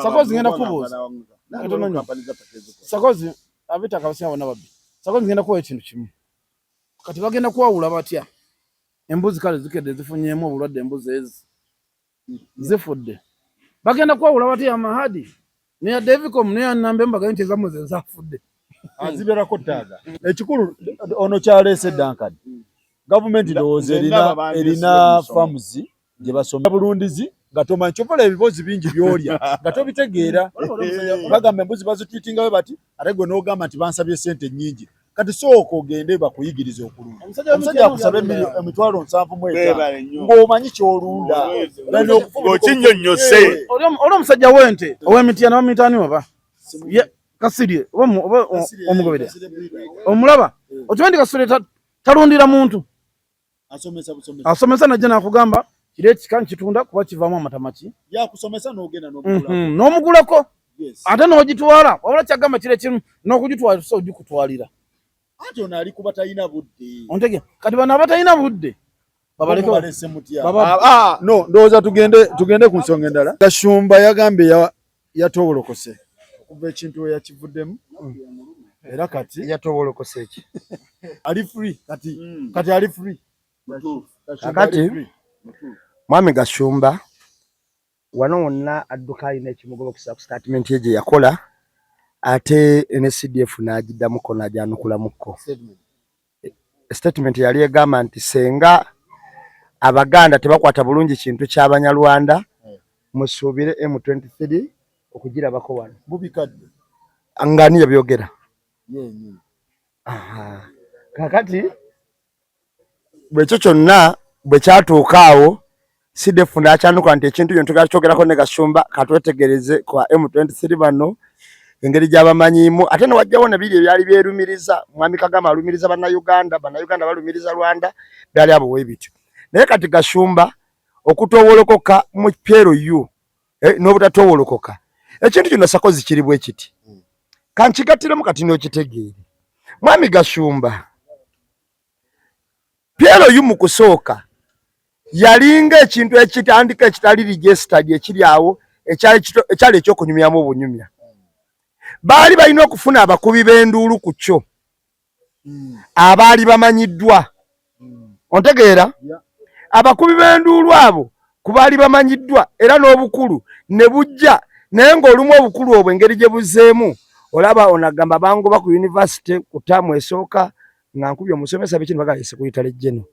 Sakozi ngenda kubuuza katono nnyo. Sakozi ab'ettaka abasinga bonna babbi. Sakozi ngenda kuwa ekintu kimu. Kati bagenda kuwawula batya embuzi? Kale zikedde zifunyeemu obulwadde, embuzi ezi zifudde, bagenda kuwawula batya mahadi neya Davicom neya nambe mbagaye nti ezammwe ze zafudde? Aziberako taaga. Ekikulu ono kyaleese Duncan. Gavumenti ndowooza erina farms gye basoma bulundizi nga tomanyi kyovola ebibozi bingi byolya nga tobitegeera. Bagamba embuzi bazitwitingayo bati, ate gwe n'ogamba nti bansabye sente nnyingi. Kati sooka ogende bakuyigirize okulunda. Omusajja akusaba 75,000 ng'omanyi ky'olunda. Ng'okinnyonnyose. Oli omusajja w'ente ow'emityana bamuyita ani oba? Kasirye oba omugoberera. Omulaba? Okimanyi nti Kasirye talundira muntu. Asomesa najja n'akugamba kiri ekika nkitunda kuba kivaamu amata maki. Yakusomesa n'ogenda n'omugulako. N'omugulako. Ate n'ogitwala wabula kyagamba kiri ekimu n'okugitwala tusobola ogikutwalira. Anti ono ali kuba talina budde. Ontege kati bano abatalina budde babaleke balese mutya. No ndowooza tugende ku nsonga endala. Gashumba yagambye yatowolokose okuva ekintu we yakivuddemu era kati yatowolokose ki? Ali free kati, kati ali free. Kakati Mwami Gashumba wano wonna adduka alina ekimugoba okusa ku statement ye gye yakola ate ne CDF n'agiddamuko n'agyanukulamuko. Statement yali egamba nti senga Abaganda tebakwata bulungi kintu ky'Abanyarwanda musuubire M23 okugirabako wano. Bubikadde. Ngani yabyogera? Kakati bwekyo kyonna bwe kyatuuka awo CDF n'akyanuka nti ekintu kino tugenda kyogerako ne Gashumba katwetegereze kwa M23 bano engeri gy'abamanyiimu ate ne wajjawo ne biri ebyali byerumiriza. Mwami Kagame alumiriza Bannayuganda, Bannayuganda balumiriza Rwanda, byali abo we bityo. Naye kati Gashumba okutowolokoka mu PLU n'obutatowolokoka ekintu kino sakozi kiri bwe kiti. Kankigattiremu kati n'okitegeere. Mwami Gashumba PLU mu kusooka yalinga ekintu ekitandika ekitali registered ekiri awo ekyali ekyokunyumyamu obunyumya. Baali balina okufuna abakubi b'enduulu ku kyo abaali bamanyiddwa. Ontegeera? Abakubi b'enduulu abo ku baali bamanyiddwa era n'obukulu ne bujja, naye ng'olumu obukulu obwo engeri gye buzzeemu olaba onagamba bangoba ku university ku ttaamu esooka nga nkubye omusomesa biki ne bagamba secretary general.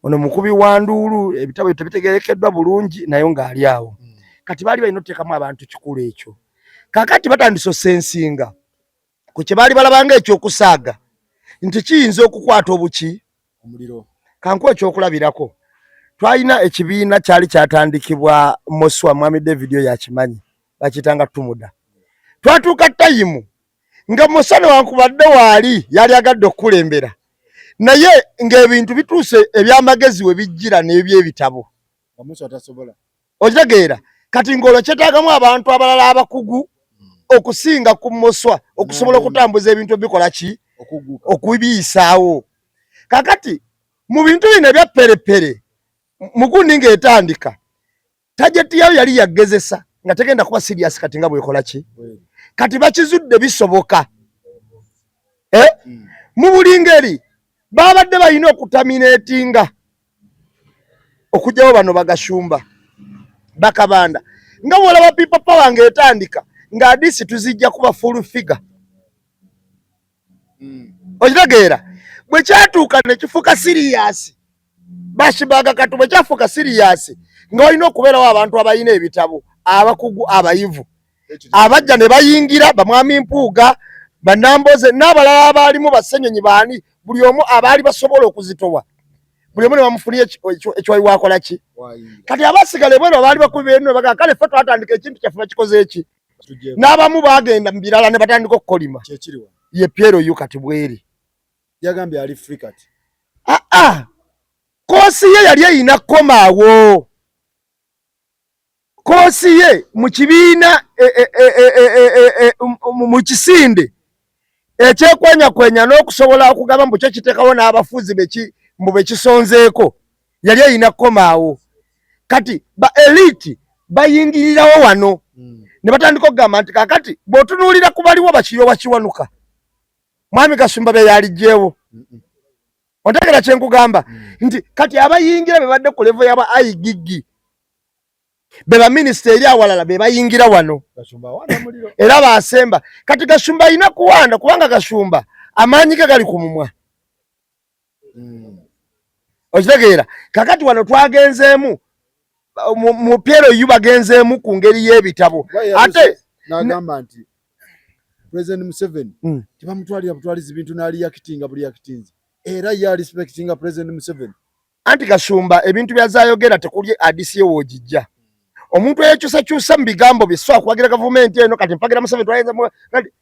Ono mukubi wa nduulu ebitabo tebitegerekeddwa bulungi naye ng'ali awo. Kati baali balina okuteekamu abantu kikulu ekyo. Kaakati batandise osensinga ku kye baali balabanga ekyokusaaga nti kiyinza okukwata obuki omuliro. Kankuwe ekyokulabirako. Twalina ekibiina kyali kyatandikibwa Moswa, Mwami David oyo akimanyi, bakiyitanga Tumuda. Twatuuka tayimu nga Moswa newankubadde waali yali agadde okukulembera, naye ng'ebintu bituuse eby'amagezi we bijjira n'eby'ebitabo. Okitegeera? Kati ng'olwo kyetaagamu abantu abalala abakugu okusinga ku Moswa okusobola okutambuza ebintu ebikola ki okubiyisaawo. Kakati mu bintu bino ebya pperepere mugundi ng'etandika tajeti yayo yali yagezesa nga tegenda kuba serious kati nga bwekola ki kati bakizudde bisoboka. Mu buli ngeri babadde balina okutaminatinga okugyawo bano Bagashumba Bakabanda nga bw'olaba people power ng'etandika nga adisi tuzijja kuba full figure. Okitegeera? Bwe kyatuuka ne kifuuka serious bashibaga kati bwe kyafuuka serious nga walina okubeerawo abantu abalina ebitabo abakugu abayivu abajja ne bayingira bamwami Mpuuga Banamboze n'abalala abaalimu Basenyonyi baani buli omu abaali basobola okuzitowa buli omu ne bamufunira ekiwayi wakola ki. Kati abasigala ebweru abaali bakubi b'enno bagamba kale ffe twatandika ekintu kyaffe bakikoze eki n'abamu baagenda mu birala ne batandika okukolima ye PLU kati bweri yagambye ali free kati. Koosi ye yali erina kukomaawo. Koosi ye mu kibiina mu kisinde ekyekwenyakwenya n'okusobola okugamba mbu kyo kiteekawo n'abafuzi mbu bekisonzeeko yali erina kukomaawo. Kati ba elite bayingirirawo wano ne batandika okugamba nti kaakati bw'otunuulira ku baliwo bakiryowa kiwanuka Mwami Gashumba be yalijjeewo. Otegera kye nkugamba nti kati abayingira be badde ku level y'aba IGG be baminisita eri awalala be bayingira wano era basemba. Kati Gashumba alina kuwanda kubanga Gashumba amaanyi ge gali ku mumwa. Okitegeera? Kakati wano twagenzeemu mu PLU, bagenzeemu ku ngeri y'ebitabo ate n'agamba nti President Museveni tebamutwalira butwalizi bintu n'aliyakitinga buli yakitinze, era ye arespectinga President Museveni. Anti Gashumba ebintu byazayogera tekuli adisi ye woogijja. Omuntu eyekyusakyusa mu bigambo bye, so akuwagira gavumenti eno, kati mpagira Museveni, twayinza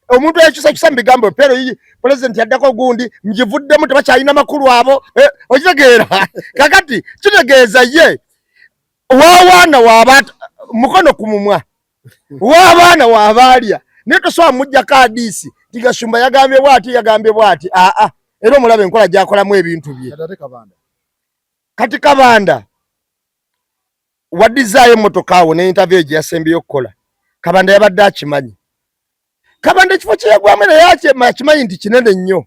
omuntu eyekyusakyusa mu bigambo bye pero president yaddako gundi ngivuddemu, tebakyalina makulu abo, okitegeera? Kakati kitegeeza ye wawaana waba mukono ku mumwa w'abaana wabaalya, naye tosobola mujjako adiisi ti Gashumba yagambye bwati, yagambye bwati. Aa, era omulaba enkola gyakolamu ebintu bye. Kati Kabanda waddizaayo emmotoka awo ne interview gye yasembyeyo okukola, Kabanda yabadde akimanyi. Kabanda ekifo kye yagwamu naye akimanyi nti kinene nnyo,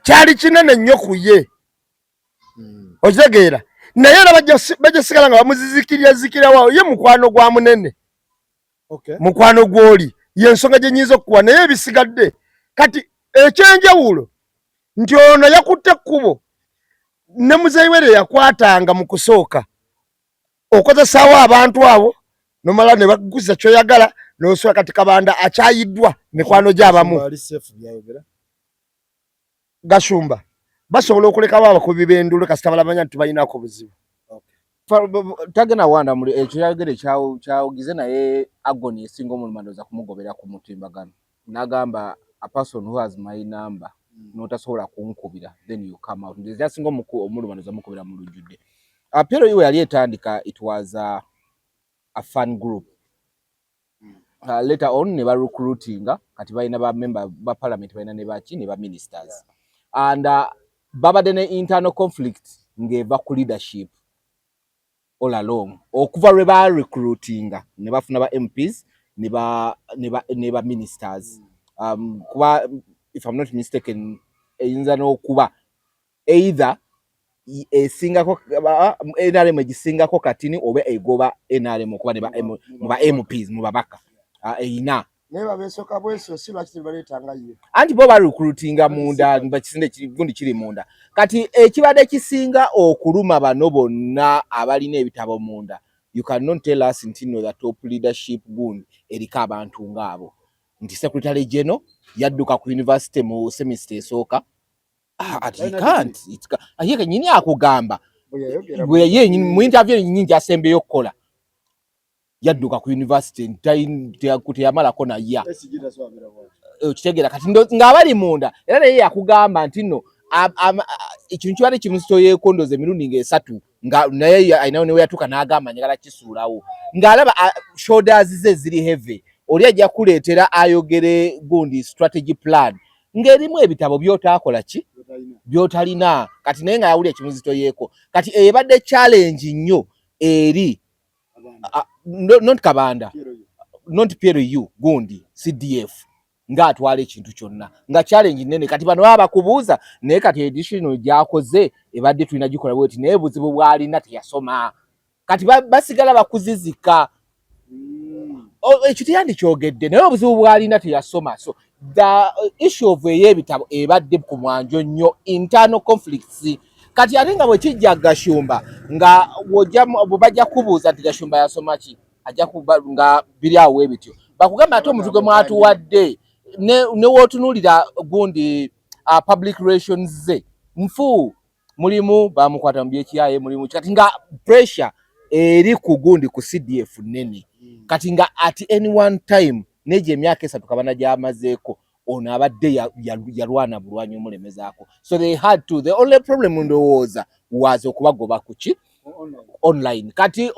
kyali kinene nnyo ku ye. Okitegeera? Naye era bajja sigala nga bamuzizikirira zikirawo. Ye mukwano gwa munene, mukwano gw'oli, yensonga gye nyinza okukuwa. Naye ebisigadde kati ekyenjawulo nti ono yakutte ekkubo ne muzeeyi we lye yakwatanga mu kusooka, okozesaawo abantu abo nomala ne bakuguza kyoyagala nosula. Kati Kabanda akyayiddwa mikwano gy'abamu. Gashumba basobola okulekawo abakubi b'enduulu kasita balamanya nti tubalinako buzibu. Tagenda wanda muli ekyo yayogere kyawugize, naye agoni esinga omuluma ndowooza kumugobera ku mutimbagano n'agamba, "A person who has my number n'otasobola kunkubira, then you come out." Nze kyasinga omuluma ndowooza mukubira mu lujjudde. PLU yali etandika, it was a fun group. Later on ne barecruitinga, kati balina ba member ba parliament, balina ne baki ne ba ministers, and babadde ne internal conflict ng'eva ku leadership all along okuva lwe ba recruitinga ne bafuna ba MPs ne ba ministers. Kuba if I'm not mistaken, eyinza n'okuba either esingako NRM egisingako katini oba egoba NRM okuba ne ba mu ba MPs, mu babaka eyina. Naye babeesooka bweso si lwaki tebaleetanga ye? Anti bo barecruitinga munda, bakisinde gundi kiri munda. Kati ekibadde kisinga okuluma bano bonna abalina ebitabo munda, you cannot tell us nti no, the top leadership gundi eriko abantu ngaabo nti secretary general yadduka ku university mu semester esooka. Ah, ati ye kenyini akugamba bwe ye mu interview nyingi gyasembyeyo okukola, yadduka ku university, teyamalako naya. Okitegeera? Kati ng'abali munda era naye yakugamba nti nno ekintu kibadde kimuzitoyeeko ndooza emirundi ng'esatu, nga naye alinawo newe yatuuka n'agamba njagala kisuulawo, ng'alaba shoulders ze ziri heavy. Oli ajja kuleetera ayogere gundi strategy plan ng'erimu ebitabo by'otaakola ki by'otalina. Kati naye nga yawulira ekimuzitoyeeko. Kati ebadde challenge nnyo eri not Kabanda, not PLU, gundi CDF ng'atwala ekintu kyonna nga challenge nene. Kati bano baba bakubuuza, naye kati edition gyakoze ebadde tulina gikola bweti, naye buzibu bw'alina teyasoma. Kati basigala bakuzizika. Ekyo teyandikyogedde, naye obuzibu bw'alina teyasoma. So the issue of ey'ebitabo ebadde ku mwanjo nnyo, internal conflicts. Kati ate nga bwe kijja Gashumba, nga bwe bajja kubuuza nti Gashumba yasoma ki, ajja kuba nga biri awo ebityo bakugamba ate omuntu gwe mwatuwadde ne wootunuulira gundi public relations ze nfu, mulimu bamukwata mu byekiyaye, mulimu kati nga pressure eri ku gundi ku CDF nene. Kati nga at any one time negyo emyaka 3 Kabanda gyamazeeko, ono abadde yalwana bulwanyi omulemezaako. So they had to, the only problem ndowooza was okubagoba ku ki online. Kati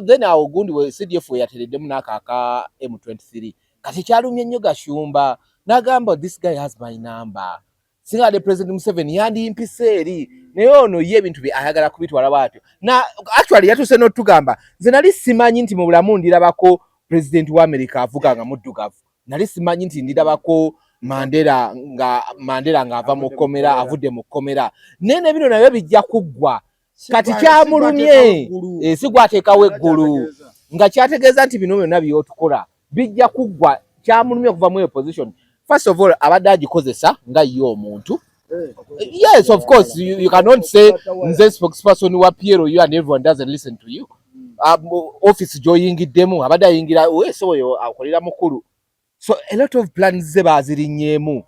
then awo gundi we CDF we yatereddemu n'ako aka M23. Kati kyalumye nnyo Gashumba n'agamba, "This guy has my number, singa ade President Museveni yandimpise eri, naye ono ye ebintu bye ayagala kubitwala bw'atyo." Na actually yatuuse n'otugamba, "Nze nali simanyi nti mu bulamu ndirabako president wa America avuga nga muddugavu, nali simanyi nti ndirabako Mandela nga Mandela ng'ava mu kkomera, avudde mu kkomera, naye ne bino nabyo bijja kuggwa." Kati kyamulumye, si gwateekawo eggulu, nga kyategeeza nti bino byonna by'otukola bijja kuggwa. Kyamulumye okuva mu eyo position. First of all abadde agikozesa nga ye omuntu. Yes, of course, you cannot say nze spokesperson wa PLU and everyone doesn't listen to you. Office gy'oyingiddemu abadde ayingira wese oyo akolera mukulu, so a lot of plans ze bazirinyeemu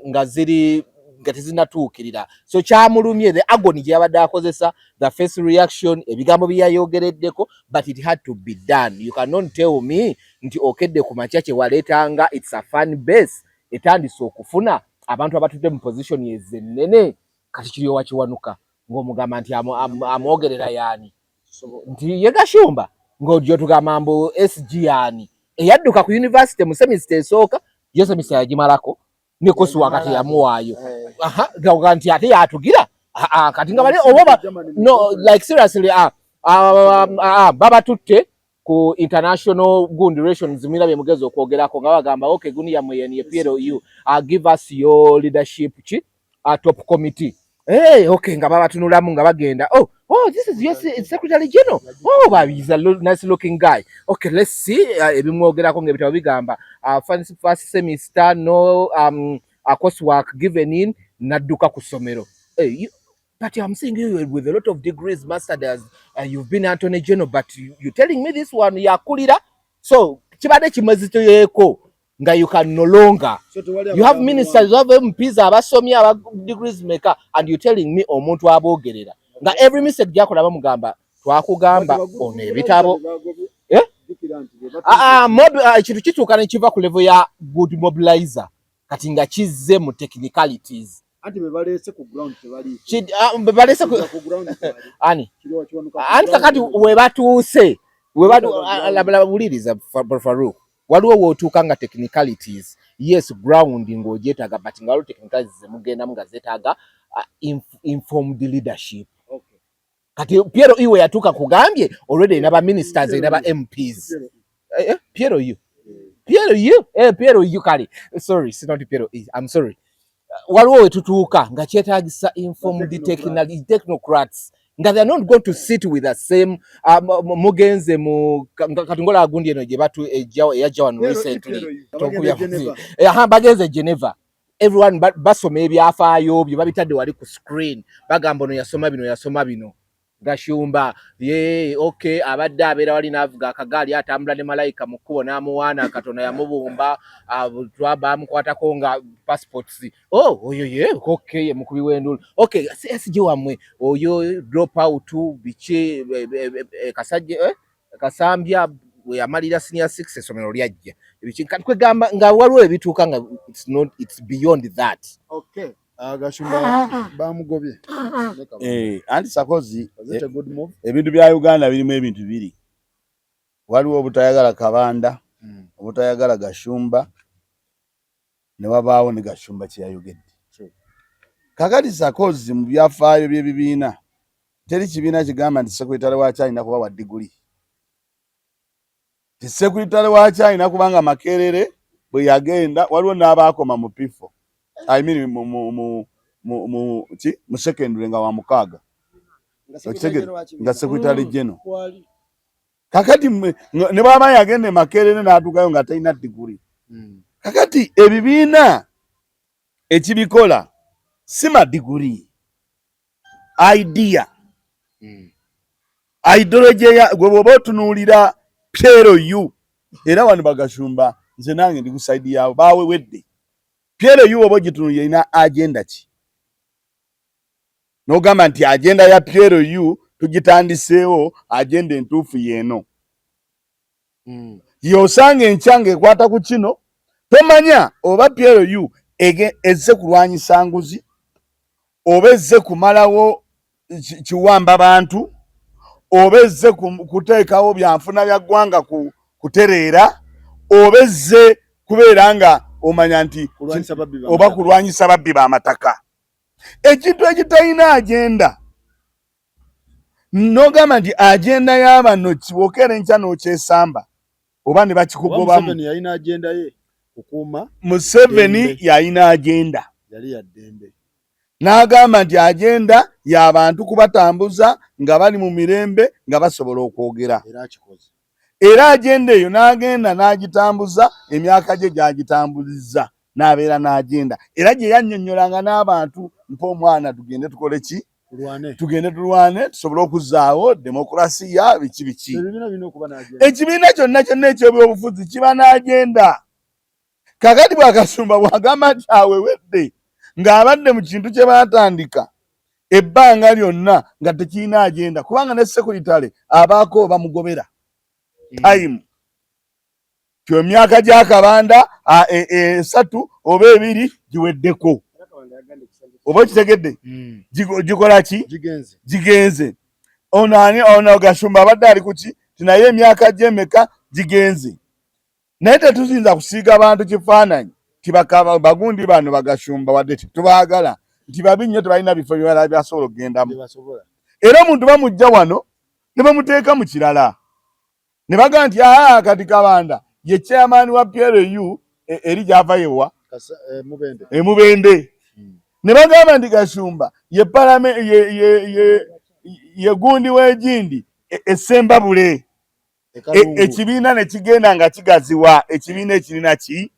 nga ziri nga tezinatuukirira, so kyamulumye the agony gye yabadde akozesa, the first reaction, ebigambo bye yayogereddeko, but it had to be done. You cannot tell me nti okedde ku makya kye waleetanga, it's a fan base etandise okufuna abantu abatudde mu position ezennene. Kati Kiryowa Kiwanuka ng'omugamba nti amwogerera yaani, nti ye Gashumba, ng'ojja tugamba mbu SG yaani eyadduka ku university mu semester esooka, yo semester yagimalako ne coursework teyamuwaayo. Aha, nga nti ate yatugira. Ah, ah, kati nga bali oba no, like seriously, babatutte ku international good relations, mwira bye mugezi okwogerako nga bagamba, okay, guni yammwe yeni ye PLU, give us your leadership ki, top committee. Hey, okay, nga babatunulamu nga bagenda, oh, this is your secretary general. Oh, but he's a nice looking guy. Okay, let's see ebimwogerako ng'ebitabo bigamba first semester no coursework given in, nadduka ku ssomero. Hey, but I'm seeing you with a lot of degrees, masters, you've been Attorney General, but you're telling me this one yakulira. So kibadde kimezitoyeeko nga you can no longer, you have ministers, you have MPs abasomye aba degrees meka, and you telling me omuntu aboogerera nga every mistake gyakola bamugamba twakugamba ono ebitabo. Eh? Ah, ah, ekintu kituuka ne kiva ku level ya good mobilizer, kati nga kizze mu technicalities. Anti be baleese ku ground tebaliiko. Be baleese ku ground tebali. Ani? Kiryowa Kiwanuka ku Anti ground kakati tebali. We batuuse we batu Ground. Wuliriza, Farouk, waliwo wootuuka nga technicalities, yes, ground ng'ogyetaaga, but nga waliwo technicalities zemugendamu nga zeetaaga informed leadership. Kati PLU we yatuuka, kugambye already erina ba ministers, erina ba MPs. PLU, PLU, PLU, kale sorry, it's not PLU, I'm sorry. Waliwo we tutuuka nga kyetaagisa informed technocrats nga they are not going to sit with the same mugenze mu kati ngola gundi eno gye batu eyajja wano recently. Aha, bagenze Geneva, everyone basoma ebyafaayo byo babitadde wali ku screen, bagamba ono yasoma bino, yasoma bino. Gashumba ye, okay, abadde abeera wali n'avuga akagaali, atambula ne malayika mu kkubo n'amuwaana, Katonda yamubumba, bamukwatako nga passports. Oh, oyo ye, okay, ye mukubi w'enduulu. Okay, SG wammwe oyo drop out biki, Kasajja, Kasambya we yamalira senior six, essomero lyajja ebiki. Kati kwegamba nga waliwo ebituuka nga it's not, it's beyond that. Okay. Gashumba bamugobye. Anti sakozi Was it a good move? Ebintu bya Uganda birimu ebintu bibiri. Waliwo obutayagala Kabanda, obutayagala Gashumba, ne wabaawo ne Gashumba kye yayogedde. Kakati sakozi mu byafaayo by'ebibiina, teri kibiina kigamba nti sekuritale wakyo alina kuba wa diguli, ti sekuritale wakyo alina kubanga Makerere bwe yagenda waliwo n'abaakoma mu P4, I mean mu ki, mu secondary nga wa mukaaga. Okitegeera? Nga secretary general. Kakati ne bw'aba yagenda e Makerere n'atuukayo nga talina diguli. Kakati ebibiina ekibikola si madiguri, idea, ideology ya gwe bw'oba otunuulira PLU, era wano bagashumba nze nange ndi ku side yaabwe bawewedde. PLU oba ogitunuulira erina agenda ki, n'ogamba nti agenda ya PLU tugitandiseewo, agenda entuufu yeeno yosanga enkya ng'ekwata ku kino. Tomanya oba PLU ezze kulwanyisa nguzi oba ezze kumalawo kiwamba bantu oba ezze kuteekawo byanfuna bya ggwanga kutereera oba ezze kubeera nga omanya nti Kulwanyisa babbi oba b'amataka. Kulwanyisa babbi b'amataka. Ekintu ekitalina agenda, n'ogamba nti agenda y'abano kiwokeera enkya n'okyesamba oba ne Oba bakikugobamu. Museveni yalina agenda ye kukuuma Museveni Ddembe. yalina agenda. Yali ya ddembe. N'agamba nti agenda y'abantu kubatambuza nga bali mu mirembe, nga basobola okwogera. Era akikoze. Era agenda eyo n'agenda n'agitambuza emyaka gye gy'agitambulizza. N'abeera n'agenda era gye yannyonnyolanga n'abantu, mpa omwana tugende tukole ki, tugende tulwane tusobole okuzzaawo demokurasiya, biki biki. Ekibiina kyonna kyonna eky'ebyobufuzi kiba n'agenda. Kakati bwakasumba bwagamba nti awewedde ng'abadde mu kintu kye baatandika ebbanga lyonna nga tekirina agenda, kubanga ne sekuritale abaako bamugobera time kyo emyaka gya Kabanda 3 oba 2 giweddeko, oba okitegedde? Gikola ki? Gigenze. Ono ani ono Gashumba abadde ali kuki ti naye emyaka gy'emeka gigenze, naye tetuyinza kusiiga bantu kifaananyi ti bagundi bano bagashumba wadde tetubaagala nti babi nnyo, tebalina bifo birala byasobola okugendamu. Era omuntu bamujja wano ne bamuteeka mu kirala ne bagamba nti aa kati Kabanda ye chairman wa PLU eri gyava yewa Emubende, ne bagamba nti Gashumba ye palame ye gundi w'egindi Essembabule. Ekibiina ne kigenda nga kigaziwa, ekibiina ekirina ki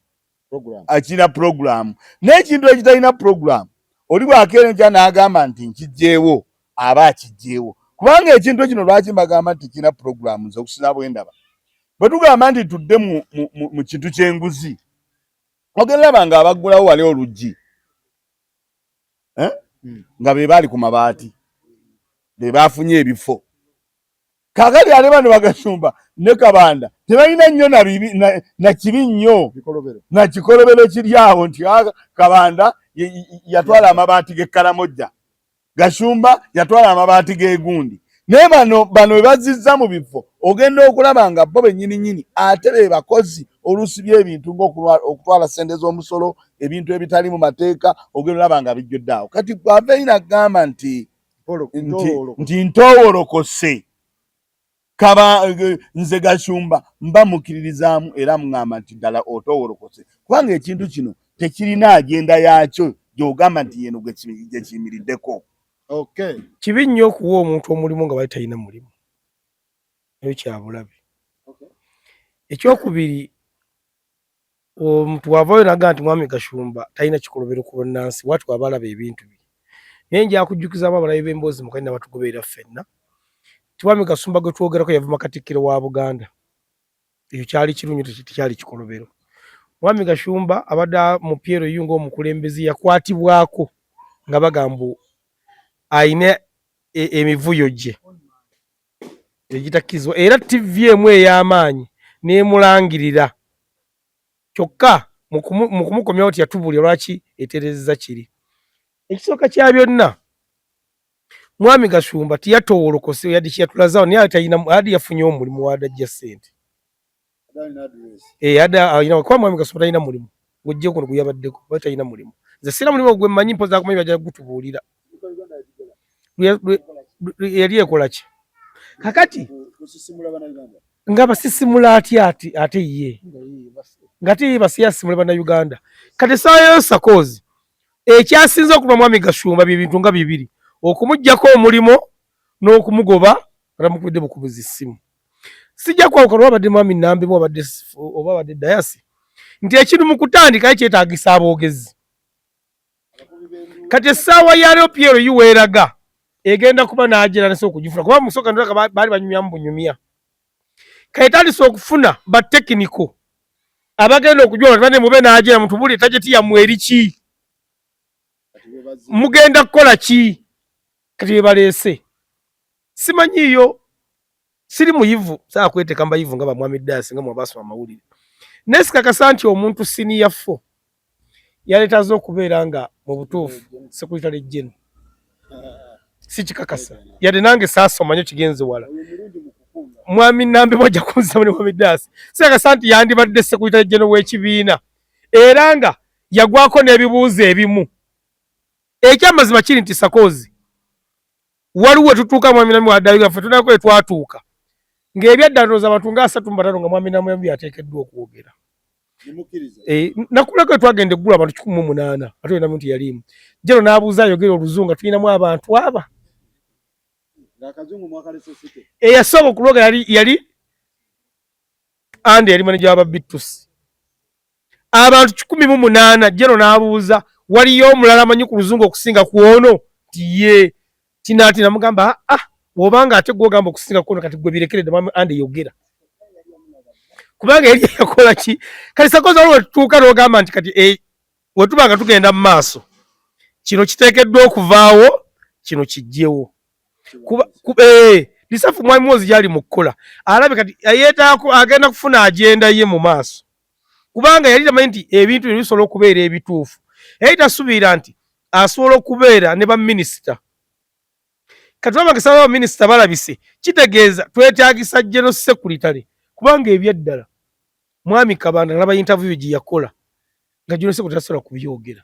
ekirina puroguramu n'ekintu ekitalina puroguramu. Oli bwakeera enkya n'agamba nti nkijjeewo, aba akijjeewo, kubanga ekintu kino lwaki mbagamba nti tekirina puroguramu? Nze okusinza bwe ndaba, bwe tugamba nti tudde mu kintu ky'enguzi, ogenda laba nga abaggulawo wali oluggi nga be baali ku mabaati be baafunye ebifo. Kakati ate bano bagashumba ne Kabanda tebalina nnyo na kibi nnyo na kikolobero kiri awo nti Kabanda yatwala amabaati g'Ekkalamojja, Gashumba yatwala amabaati g'egundi, naye bano bano be bazizza mu bifo, ogenda okulaba nga bo bennyini nnyini ate be bakozi oluusi by'ebintu ng'okutwala ssente z'omusolo, ebintu ebitali mu mateeka, ogenda olaba nga bijjudde awo. Kati bw'ava eri n'agamba nti nti ntoowolokose kaba nze Gashumba mba mukkiririzaamu era muŋŋamba nti ddala otoowolokose, kubanga ekintu kino tekirina agenda yaakyo gy'ogamba nti yeno gye kiyimiriddeko. Kibi nnyo okuwa omuntu omulimu nga bali talina mulimu, nayo kyabulabe. Ekyokubiri, omuntu wavaayo naga nti mwami Gashumba talina kikolobero ku bannansi, wati waba alaba ebintu bye, naye nja kujjukizaamu abalabi b'emboozi mukali n'abatugoberera ffenna nti mwami Gashumba gwe twogerako yavuma Katikkiro wa Buganda. Ekyo kyali kirungi, tekyali kikolobero. Mwami Gashumba abadde mu PLU ng'omukulembeze yakwatibwako nga bagamba alina emivuyo gye egitakkirizibwa, era TV emu ey'amaanyi n'emulangirira, kyokka mu kumukomyawo teyatubuulira lwaki etereezezza kiri. Ekisooka kya byonna, mwami Gashumba teyatoowolokose yadde kyeyatulazaawo, naye talina adi yafunye omulimu wadajja ssente. Kuba mwami Gashumba talina mulimu ng'ojja kuno gwe yabaddeko, kuba talina mulimu. Nze sirina mulimu gwe mmanyi, mpozi akumanyi bajja kugutubuulira. Yali ekola ki kakati nga basisimula atya ate ye nga ate ye basiyasimula Bannayuganda. Kati essaawa yo sakoozi ekyasinze okuba mwami Gashumba bye bintu nga bibiri, okumuggyako omulimu n'okumugoba nga tamukubidde bukubizi ssimu. Sijja kwawuka lwa abadde mwami Nambemu abadde oba abadde Dayasi nti ekintu mu kutandika kyetaagisa aboogezi. Kati essaawa ya leo PLU weeraga egenda kuba n'agira nase okugifuna, kuba musooka ndaka baali banyumyamu bunyumya. Kati etandise okufuna ba tekiniko abagenda okujwa bane mube n'agira mutubulire tajeti yammwe eri ki, mugenda kukola ki. Kati bebaleese simanyiiyo, siri muyivu, saa kweteeka mbayivu nga bamwami Dasi nga mwabasoma amawulire, naye sikakasa nti omuntu siniya fo yaleetaze okubeera nga mu butuufu sekuritale general, sikikakasa yadde nange saasoma nnyo kigenze wala. Mwami Nambi bwajja kunzisa ne mwami Dasi, sikakasa nti yandibadde sekuritale general w'ekibiina, era nga yagwako n'ebibuuzo ebimu. Ekyamazima kiri nti sakoozi waliwo tutuuka mwami Nambi waddayo yaffe tunako etwatuuka ng'ebyadda ndowooza abantu nga 35 nga mwami Nambi ateekeddwa okwogera. Nakulako etwagenda eggulu abantu 108 ate olina muntu yaliimu jero n'abuuza ayogera oluzungu nga tulinamu abantu aba eyasooka okulwoga yali Andi yali maneja wa Babitusi. Abantu 108 jeno n'abuuza waliyo omulala amanyi ku luzungu okusinga ku ono nti ye tinaati namugamba ah, ah bw'obanga ate gwogamba okusinga ku ono kati gwe birekeredde mwami Andy yogera kubanga yali yakola ki kati sakoza waliwo wetutuuka n'ogamba nti kati eh, wetuba nga tugenda mu maaso kino kiteekeddwa okuvaawo kino kijjewo kuba eh, lisafu mwami Muhoozi gyali mu kukola alabe kati yeetaako agenda kufuna agenda ye mu maaso kubanga yali tamanyi nti ebintu bino bisobola okubeera ebituufu yali tasuubira nti asobola okubeera ne baminisita kati baba ngesaba baminisita balabise kitegeeza twetagisa general secretary kubanga ebyaddala mwami Kabanda nalaba interview gye yakola nga general secretary tasobola kubyogera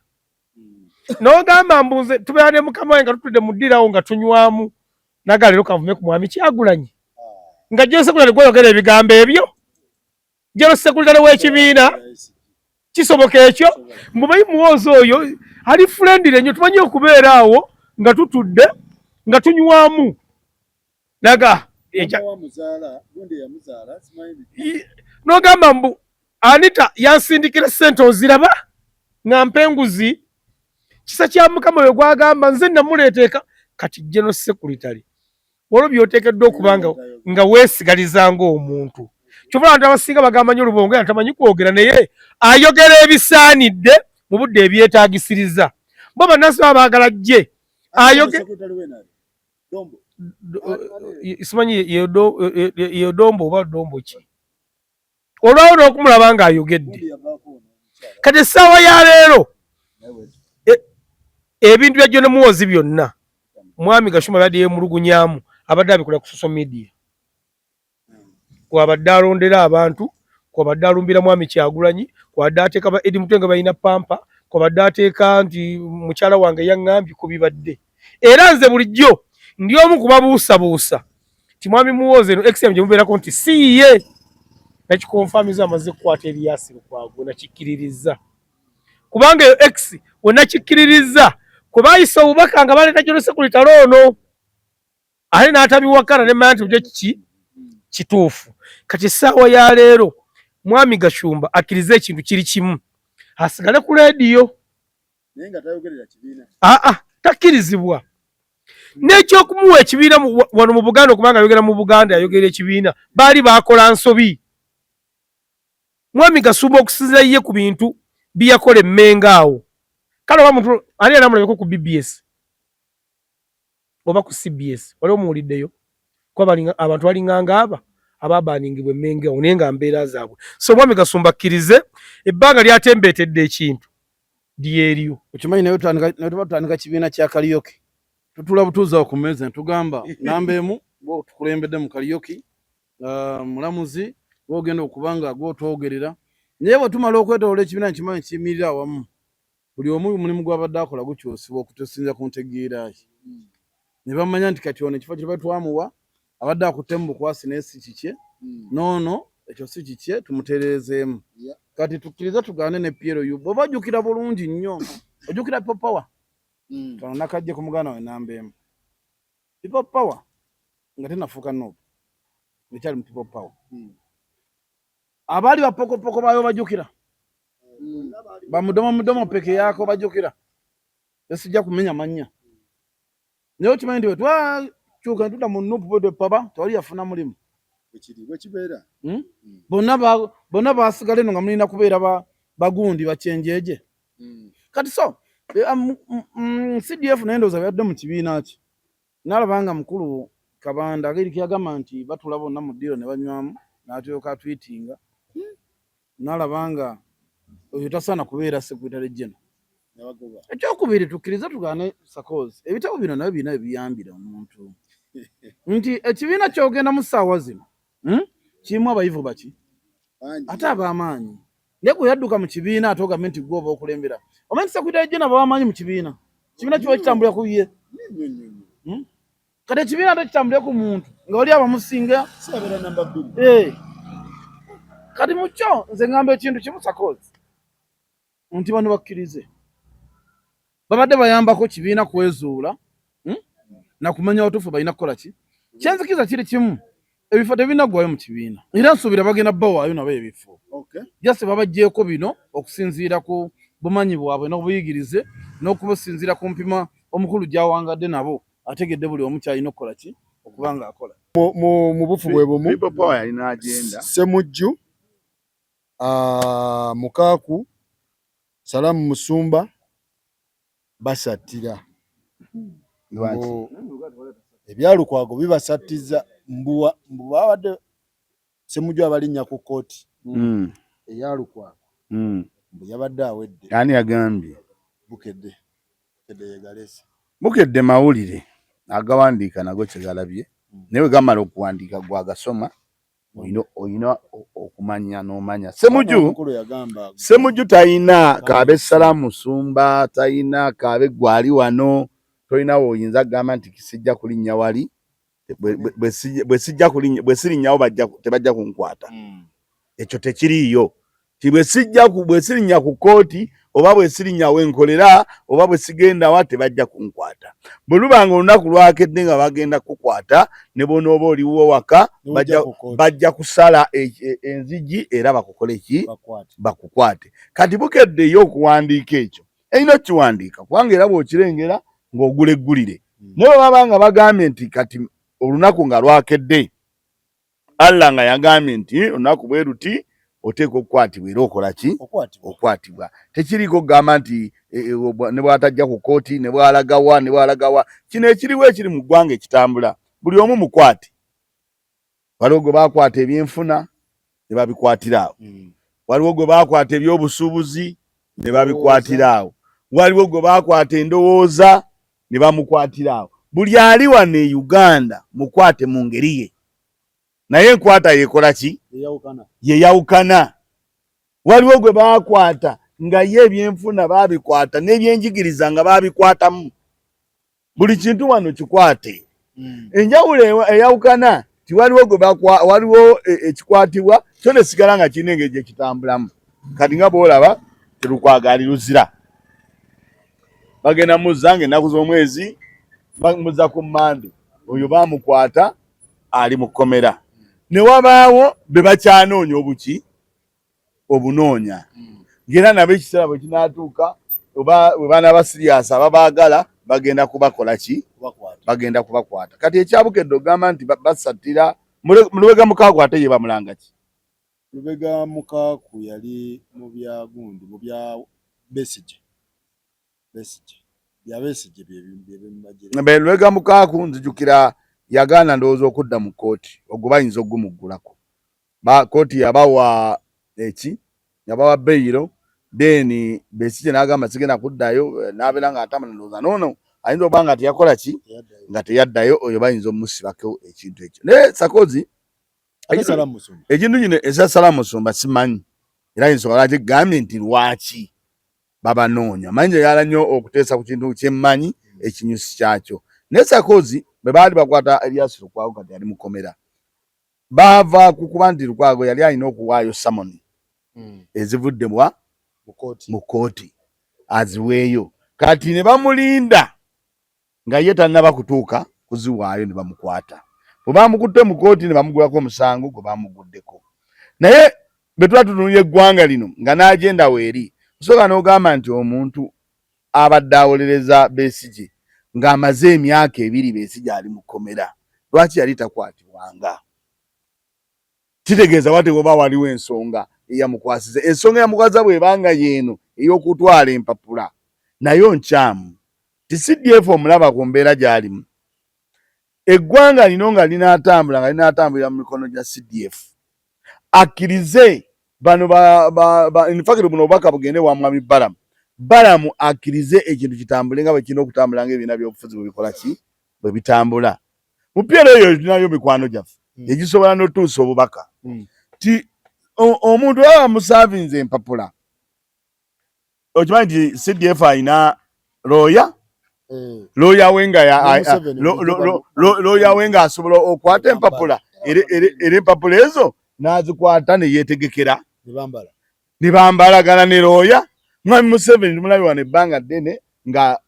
n'ogamba mbu nze tubeera ne mukama wange nga tutudde mu ddirawo nga tunywamu naga leero kanvume ku mwami Kyagulanyi nga general secretary gweyogera ebigambo ebyo general secretary w'ekibiina kisoboka ekyo mbumanyi muwoozi oyo ali friendly nnyo tumanyi okubeera awo nga tutudde nga tunywamu naga nogamba mbu Anita yansindikira ssente oziraba nga mpa enguzi kisa kya mukama oyo gwagamba nze namuleeta eka kati general secretary waliwo byoteekeddwa okuba nga weesigaliza ng'omuntu kyova abantu abasinga bagamba nnyo Lubongo era tamanyi kwogera naye ayogera ebisaanidde mu budde ebyetaagisiriza bo bannansi baba baagala jje ayoge simanyi yedombo oba dombo ki olwawo n'okumulaba ng'ayogedde kati essaawa ya leero ebintu bya John Muhoozi byonna mwami Gashumba byadde yeemulugunyamu abadde abikola ku social media kwabadde alondera abantu kwabadde alumbira mwami Kyagulanyi kwabadde ateeka ba Eddie Mutwe nga balina pampa kwabadde ateeka nti mukyala wange yaŋŋambye kubibadde era nze bulijjo ndi omu kubabuusabuusa nti mwami Muhoozi eno XM gye mubeerako nti si ye nakikonfamiza amaze kukwata Erias Lukwago nakikkiririza kubanga eyo X we nakikkiririza kwe baayisa obubaka nga baleeta General Secretary ono ate n'atabiwakana ne mmanya nti bulijjo kiki kituufu kati essaawa ya leero mwami Gashumba akkirize ekintu kiri kimu asigale ku leediyo naye nga tayogerera kibiina aa takkirizibwa n'ekyokumuwa ekibiina wano mu Buganda okubanga ayogera mu Buganda ayogera ekibiina baali baakola nsobi mwami Gasumba okusinzira ye ku bintu bye yakola emmenga awo kale oba muntu ani yali amulabeko ku BBS oba ku CBS wali omuwuliddeyo kuba abantu balinganga aba ababaningibwa emmenga awo naye nga mbeera zaabwe so mwami Gasumba akkirize ebbanga lyatembeetedde ekintu lyeryo okimanyi naye tuba tutandika kibiina kya karaoke tutula butuuzi awo ku mmeeza ne tugamba namba emu gwotukulembedde mu karaoke mulamuzi gwogenda okuba nga gwotwogerera naye bwe tumala okwetoloola ekibiina nkimanyi kiyimirira awamu buli omu omulimu gwabadde akola gukyusibwa okutusinza ku ntegeera ye ne bamanya nti kati ono ekifo kye twamuwa abadde akuttemu bukwasi naye si kikye noono ekyo si kikye tumutereezeemu kati tukkirize tugaane ne PLU bw'oba ojjukira bulungi nnyo ojjukira People Power kano nakajje ku muganda we namba emu People Power nga tenafuuka NUP ekyali mu People Power abaali bapokopoko baayo bajjukira bamudomo mudomo peke yako bajjukira esijja kumenya mannya naye okimanyi nti bwe twakyuka ne tudda mu NUP bwe paba tewali yafuna mulimu bwekibeera bonna basigala eno nga mulina kubeera bagundi bakyenjeje kati so CDF naye ndowooza byadde mu kibiina ki nalaba nga mukulu Kabanda ageri yagamba nti batula bonna mu ddiiro ne banywamu n'atyoka atwitinga nalaba nga oyo tasaana kubeera secretary general ekyokubiri tukkirize tugaane sakozi ebitabo bino nabyo birina ebiyambira omuntu nti ekibiina kyogenda mu ssaawa zino kirimu abayivu baki ate ab'amaanyi naye gwe yadduka mu kibiina ate ogambe nti gwe oba okulembera omanyi nti secretary general ab'amaanyi mu kibiina kibiina kiba kitambulira ku ye kati ekibiina ate kitambulire ku muntu nga wali abamusinga kati mukyo nze ngamba ekintu kimu sakozi nti bano bakkirize babadde bayambako kibiina kwezuula nakumanya watuufu balina kukola ki kyenzikiriza kiri kimu. Ebifo tebinaggwayo mu kibiina, era nsuubira bagenda bawaayo nabo ebifo. Just babaggyeko bino okusinziira ku bumanyi bwabwe n'obuyigirize n'okubasinziira ku mpima omukulu gy'awangadde nabo, ategedde buli omu ky'alina okukola ki okuba ng'akola. Mu bufu bwe bumu. People Power yalina agenda. Semujju, Mukaaku, Salamu Musumba basattira. Lwaki? Ebya Lukwago bibasattiza mbu babadde Semujju abalinnya ku kkooti eya Lukwago mbu yabadde awedde. Ani yagambye? Bukedde. Bukedde yegalese. Bukedde mawulire agawandiika nago kye galabye, naye bwe gamala okuwandiika gwe agasoma olina okumanya n'omanya. Semujju talina kaabe Salamu Musumba, talina kaabe gwali wano, tolina w'oyinza kugamba nti sijja kulinnya wali, bwe sirinnyawo tebajja kunkwata. Ekyo tekiriiyo. Ti bwe sirinnya ku kkooti oba bwe sirinnya we nkolera oba bwe sigenda wa tebajja kunkwata. Bwe luba nga olunaku lwakedde nga bagenda kukwata, ne bw'onooba oliwo waka bajja kusala enzigi era bakukole ki? Bakukwate. Kati Bukedde yo okuwandiika ekyo erina okukiwandiika kubanga era bw'okirengera ng'ogula eggulire. Naye bwe baba nga bagambye nti kati olunaku nga lwakedde, Allah nga yagambye nti olunaku bwe luti oteekwa okukwatibwa era okola ki? Okwatibwa. Tekiriiko kugamba nti ne bw'atajja ku kkooti, ne bw'alagawa, ne bw'alagawa. Kino ekiriwo ekiri mu ggwanga ekitambula, buli omu mukwate. Waliwo gwe baakwata ebyenfuna ne babikwatira awo. Waliwo gwe baakwata ebyobusuubuzi ne babikwatira awo. Waliwo gwe baakwata endowooza ne bamukwatira awo. Buli ali wano e Uganda mukwate mu ngeri ye. Naye enkwata yekola ki? Yeyawukana. Waliwo gwe baakwata nga ye ebyenfuna baabikwata n'ebyenjigiriza nga baabikwatamu. Buli kintu wano kikwate. Enjawulo eyawukana ti waliwo gwe waliwo ekikwatibwa kyo ne sigala nga kirina engeri gye kitambulamu. Kati nga bw'olaba Lukwago ali Luzira, bagenda muzza ng'ennaku z'omwezi bamuzza ku Mmande, oyo baamukwata ali mu kkomera. Ne wabaawo be bakyanoonya obuki obunoonya, ng'era nabo ekiseera bwe kinaatuuka oba bwe banaaba siriyaasi ababaagala bagenda kubakola ki? Bagenda kubakwata. Kati ekya Bukedde ogamba nti basattira Lubega Mukaaku ate ye bamulanga ki? Lubega Mukaaku yali mu bya gundi, mu bya Besigye. Besigye. Bya Besigye bye bimubajira. Lubega Mukaaku nzijukira yagaana ndowooza okudda mu kkooti, ogwo bayinza okugumuggulako. Kkooti yabawa eki? Yabawa beyiro, then Besigye n'agamba sigenda kuddayo, n'abeera ng'atambula ndowooza noono ayinza okuba nga teyakola ki? Nga teyaddayo, oyo bayinza omusibako ekintu ekyo. Naye Sakozi ekintu kino ekya Salamu Musumba simanyi, era ensonga lwaki gambye nti lwaki babanoonya. Manyi njagala nnyo okuteesa ku kintu kye mmanyi ekinyusi kyakyo. Naye Sakozi bwe baali bakwata Erias Lukwago kati ali mu kkomera, baava ku kuba nti Lukwago yali alina okuwaayo samoni ezivudde mu kkooti aziweeyo. Kati ne bamulinda nga ye tannaba kutuuka kuziwaayo ne bamukwata. Bwe bamukutte mu kkooti ne bamugulako omusango gwe bamuguddeko. Naye bwe tuba tutunuulira eggwanga lino nga n'agenda weeri, osooka n'ogamba nti omuntu abadde awolereza Besigye ng'amaze emyaka 2 Besigye ali mu kkomera, lwaki yali takwatibwanga? Kitegeeza wate oba waliwo ensonga eyamukwasiza. Ensonga eyamukwasiza bw'ebanga y'eno ey'okutwala empapula, nayo nkyamu. Ti CDF omulaba ku mbeera gy'alimu. Eggwanga lino nga linaatambula nga linaatambulira mu mikono gya CDF. Akkirize bano in fact buno obubaka bugende wa Mwami Balamu. Balamu akkirize ekintu kitambule nga bwe kirina okutambula ng'ebibiina by'obufuzi bwe bikola ki? Bwe bitambula. Mu PLA eyo tulinayo mikwano gyaffe egisobola n'otuusa obubaka. Ti omuntu aba amusaavinze empapula. Okimanyi nti CDF alina looya? Looya we nga looya we nga asobola okukwata empapula era empapula ezo n'azikwata ne yeetegekera ne bambalagana ne looya. Mwami Museveni tumulabye wano ebbanga ddene nga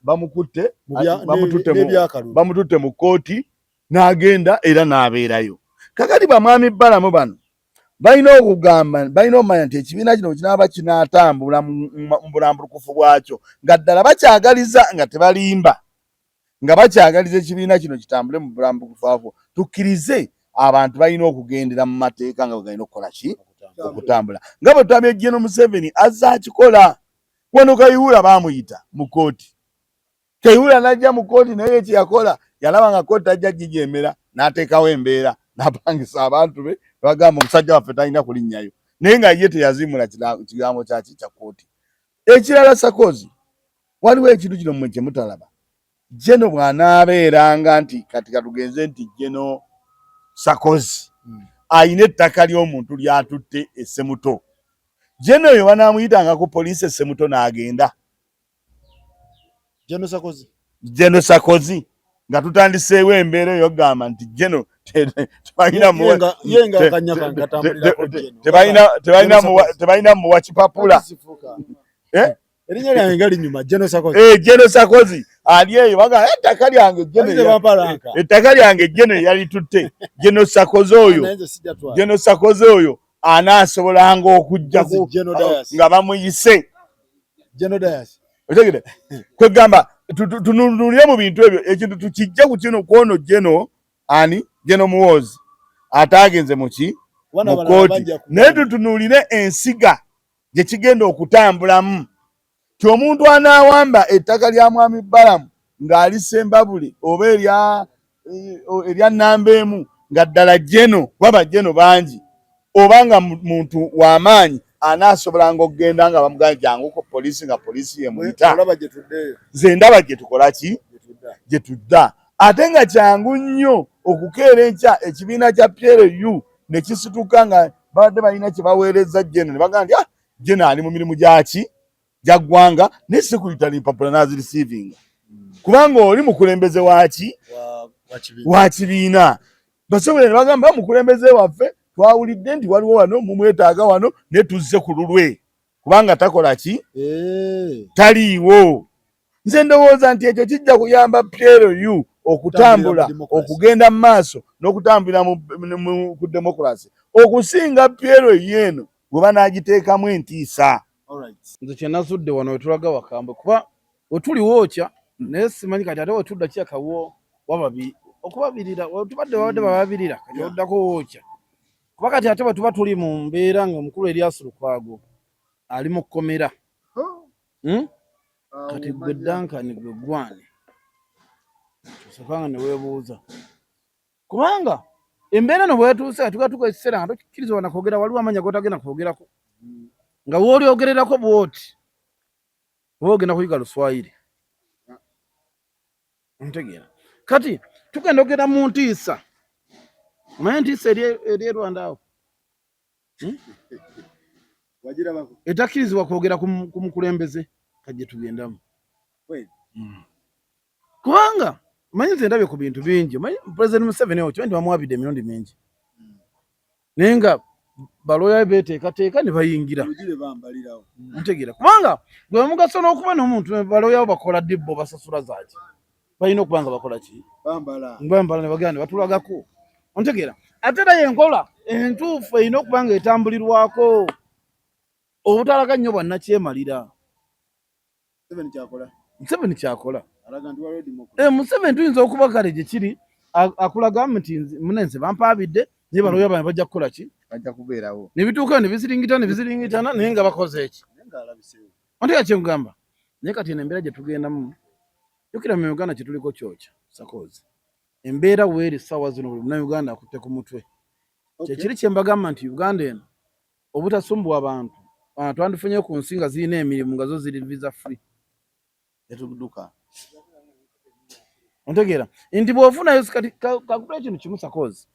bamututte mu kkooti n'agenda era n'abeerayo. Kakati bamwami Balamu bano balina okugamba, balina okumanya nti ekibiina kino kinaaba kinaatambula mu bulambulukufu bwakyo nga ddala bakyagaliza, nga tebalimba, nga bakyagaliza ekibiina kino kitambule mu bulambulukufu bwakyo. Tukkirize abantu balina okugendera mu mateeka nga bwe galina okukola ki, okutambula, nga bwe twabye General Museveni azze akikola. Wano Kayihura baamuyita mu kkooti, Kayihura n'ajja mu kkooti, naye kye yakola yalaba nga kkooti tajja gijeemera, n'ateekawo embeera, n'apangisa abantu be, bagamba omusajja waffe talina kulinnyayo, naye nga ye teyazimula kigambo kyaki kya kkooti. Ekirala Sakozi, waliwo ekintu kino mmwe kye mutalaba. Jeno bw'anaabeeranga nti kati katugenze nti Jeno Sakozi ayina ettaka ly'omuntu ly'atutte e Ssemuto, Jeno oyo banaamuyitanga ku poliisi e Ssemuto n'agenda. Jeno Sakozi, Jeno Sakozi nga tutandiseewo embeera eyo okugamba nti Jeno tebalina muwa kipapula. Erinnya lyange nga linyuma, Jeno Sakozi. Jeno Sakozi ali eyo baga ettaka lyange Jeno, ettaka lyange Jeno yalitutte. Jeno Sakozi oyo, Jeno Sakozi oyo anaasobolanga okujja nga bamuyise. Otegede kwegamba tununulire mu bintu ebyo, ekintu tukijje ku kino kwono Jeno ani Jeno Muhoozi ataagenze muki mu kkooti, naye tutunuulire ensiga gye kigenda okutambulamu ti omuntu anaawamba ettaka lya mwami Balamu ng'ali Sembabule oba erya nnamba emu, nga ddala Jeno baba Jeno bangi, oba nga muntu w'amaanyi anaasobolanga okugenda nga bamugamba jangu ku poliisi nga poliisi yemuyita. Nze ndaba gye tukola ki, gye tudda, ate nga kyangu nnyo okukeera enkya ekibiina kya PLU ne kisituka nga babadde balina kye baweereza Jeno ne bagamba nti ah, Jeno ali mu mirimu gyaki gya ggwanga, naye si kuyita empapula n'azirisiivinga kubanga oli mukulembeze waki wa kibiina. Basobole ne bagamba mukulembeze waffe twawulidde nti waliwo wano mumwetaaga wano, naye tuzze ku lulwe kubanga takola ki, taliiwo. Nze ndowooza nti ekyo kijja kuyamba PLU okutambula okugenda mu maaso n'okutambulira ku demokulasi okusinga PLU eno bwe banaagiteekamu entiisa. Nze kye nazudde wano wetulaga wakambwe kuba wetuli wookya, naye simanyi kati ate wetudda kyakawo wababi okubabirira wetubadde babadde bababirira kati oddako wookya kuba kati ate bwe tuba tuli mu mbeera nga omukulu Erias Lukwago ali mu kkomera. Kati gwe Duncan gwe gwani osooka nga ne weebuuza kubanga embeera eno bwetuuse kati tuka ekiseera nga tokikkirizibwa na kwogera, waliwo amanya g'otagenda kwogerako nga w'olyogererako bw'oti oba ogenda kuyiga Luswayiri. Ntegeera kati tugenda ogenda mu ntiisa, omanyi entiisa eri e Rwanda awo etakkirizibwa kwogera ku mukulembeze kajje tugendamu kubanga omanyi nze ndabye ku bintu bingi. Omanyi President Museveni oyo kimanyi nti bamuwabidde emirundi mingi, naye nga balooya be beeteekateeka ne bayingira. Ntegeera kubanga gwe mugaso n'okuba n'omuntu balooya bo bakola dibbo basasula zaaki, balina okuba nga bakola ki, bambala ne bagenda ne batulagako. Ontegeera ate era yenkola entuufu erina okuba nga etambulirwako obutalaga nnyo bwannakyemalira. Museveni kyakola Museveni tuyinza okuba kale gye kiri akulaga nti mune nze bampaabidde, naye balooya bange bajja kukola ki, bajja kubeerawo ne bituuka ne biziringitana ne biziringitana naye nga bakoze eki. Ontegeera kye nkugamba? Naye kati eno embeera gye tugendamu, jjukira mu Uganda kye tuliko kyokya Sakozi embeera weeri ssaawa zino buli munnayuganda akutte ku mutwe. Kyekiri kye mbagamba nti Uganda eno obutasumbuwa bantu twandifunye ku nsi nga zirina emirimu nga zo ziri visa free etuduka. Ontegeera nti bw'ofunayo kati kakutula ekintu kimu Sakozi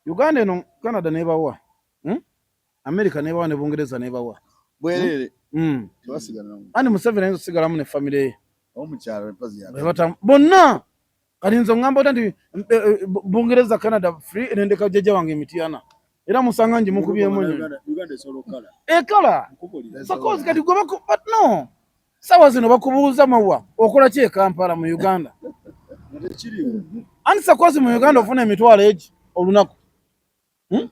Uganda eno Canada nebawa, America nebawa ne Bungereza nebawa bwerere. Ani Museveni ayinza okusigalamu ne famire ye bonna. Kati nze ŋŋamba otya nti Bungereza Canada free nendeka jjajja wange emityana era musanga ngimukubyemu ennyonyi ekala Sakozi kati gwe but no sawa zino bakubuuza mawa okola ki e Kampala mu Uganda. Anti Sakozi mu Uganda ofuna emitwalo egi olunaku. Hmm?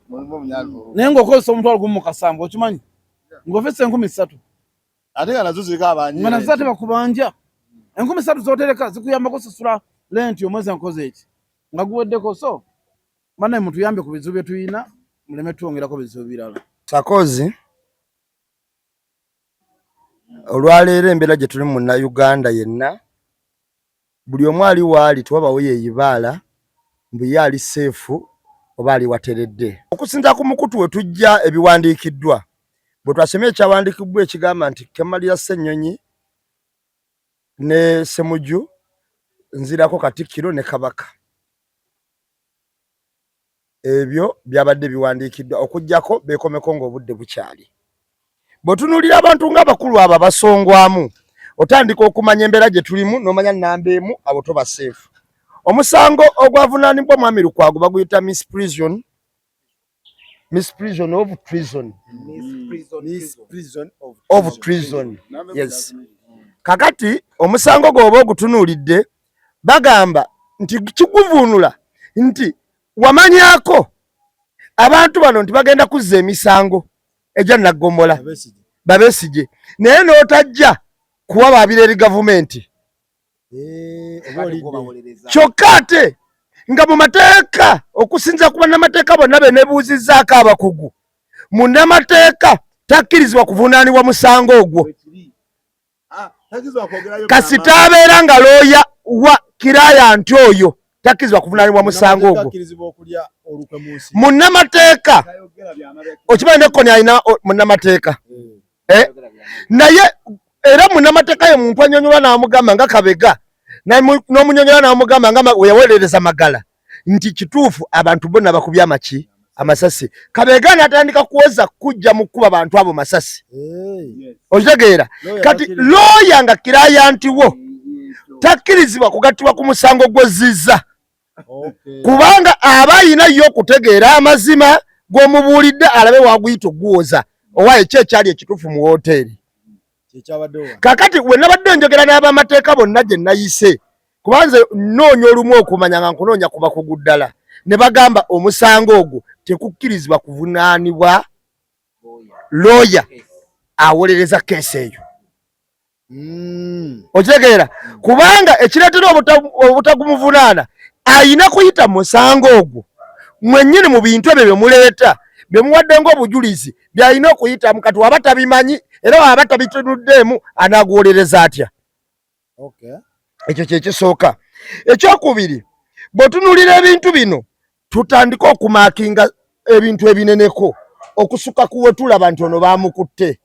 Naye ng'okozesa 10,000 mu kasanvu, okimanyi ng'ofesa 3,000, ate nga nazo ziriko abanja, nga nazo ate bakubanja. 3,000 zotereka zikuyambako sasula renti omwezi nkoze eki nga guweddeko. So bannaye, mutuyambe ku bizibu bye tulina, muleme twongerako bizibu birala. Sakozi, olwaleero embeera gye tuli, Munnayuganda yenna, buli omu ali waali, tewabawo yeeyibaala mbu ye ali safe oba ali wateredde. Okusinza ku mukutu we tujja ebiwandiikiddwa, bwe twasomye ekyawandiikibbwa ekigamba nti Kemalira Ssennyonyi ne Ssemuju nzirako Katikkiro ne Kabaka, ebyo byabadde biwandiikiddwa okuggyako beekomeko ng'obudde bukyali. Bw'otunuulira abantu ng'abakulu abo abasongwamu, otandika okumanya embeera gye tulimu n'omanya namba emu abo toba safe. Omusango ogwavunaanibwa Mwami Lukwago baguyita misprision of treason, of treason, yes. Kakati omusango gwoba ogutunuulidde, bagamba nti kiguvuunula nti wamanyako abantu bano nti bagenda kuzza emisango egya naggomola Babesigye, naye n'otajja kuwabaabira eri gavumenti. Kyokka ate nga mu mateeka, okusinza ku bannamateeka bonna be nebuuzizzaako abakugu, munnamateeka takkirizibwa kuvunaanibwa musango ogwo kasita abeera nga looya wa client oyo, takkirizibwa kuvunaanibwa musango ogwo munnamateeka. Okimanyi ne Kony alina munnamateeka, eh? Naye era munnamateeka ye muntu anyonyola n'amugamba nga Kabega n'omunyonyola n'amugamba nga weyaweerereza Magala nti kituufu abantu bonna bakubye amaki amasasi. Kabega n'atandika kuwoza kujja mu kkuba bantu abo masasi, okitegeera? Kati looya nga client wo takkirizibwa kugattibwa ku musango gw'ozzizza, kubanga aba ayina ye okutegeera amazima g'omubuulidde, alabe waguyita oguwoza owa eki ekyali ekituufu mu woteeri. Kakati we nabadde njogera n'abamateeka bonna gye nayise, kuba nze nnoonya olumu okumanya nga nkunoonya ku bakugu ddala, ne bagamba omusango ogwo tekukkirizibwa kuvunaanibwa looya awolereza case eyo. Okitegeera? Kubanga ekireetera obutagumuvunaana, ayina kuyita musango ogwo mwennyini mu bintu ebyo byemuleeta, byemuwadde ng'obujulizi, byalina okuyitamu. Kati waba tabimanyi era waba tabitunuddeemu, anaaguwolereza atya? Ekyo kyekisooka. Ekyokubiri, bw'otunuulira ebintu bino, tutandike okumarkinga ebintu ebineneko okusuka ku we tulaba nti ono baamukutte.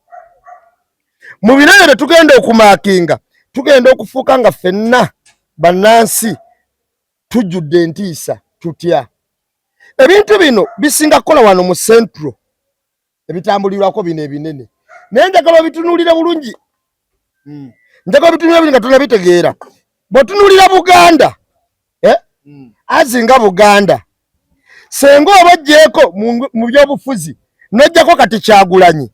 Mu binene bye tugenda okumarkinga, tugenda okufuuka nga ffenna bannansi tujjudde entiisa. Tutya? Ebintu bino bisinga kukola wano mu Central, ebitambulirwako bino ebinene, naye njagala obitunuulire bulungi. Njagala obitunuulire bulungi nga tonabitegeera. Bw'otunuulira Buganda, eh? Azinga Buganda, senga oba oggyeeko mu byobufuzi n'oggyako kati Kyagulanyi,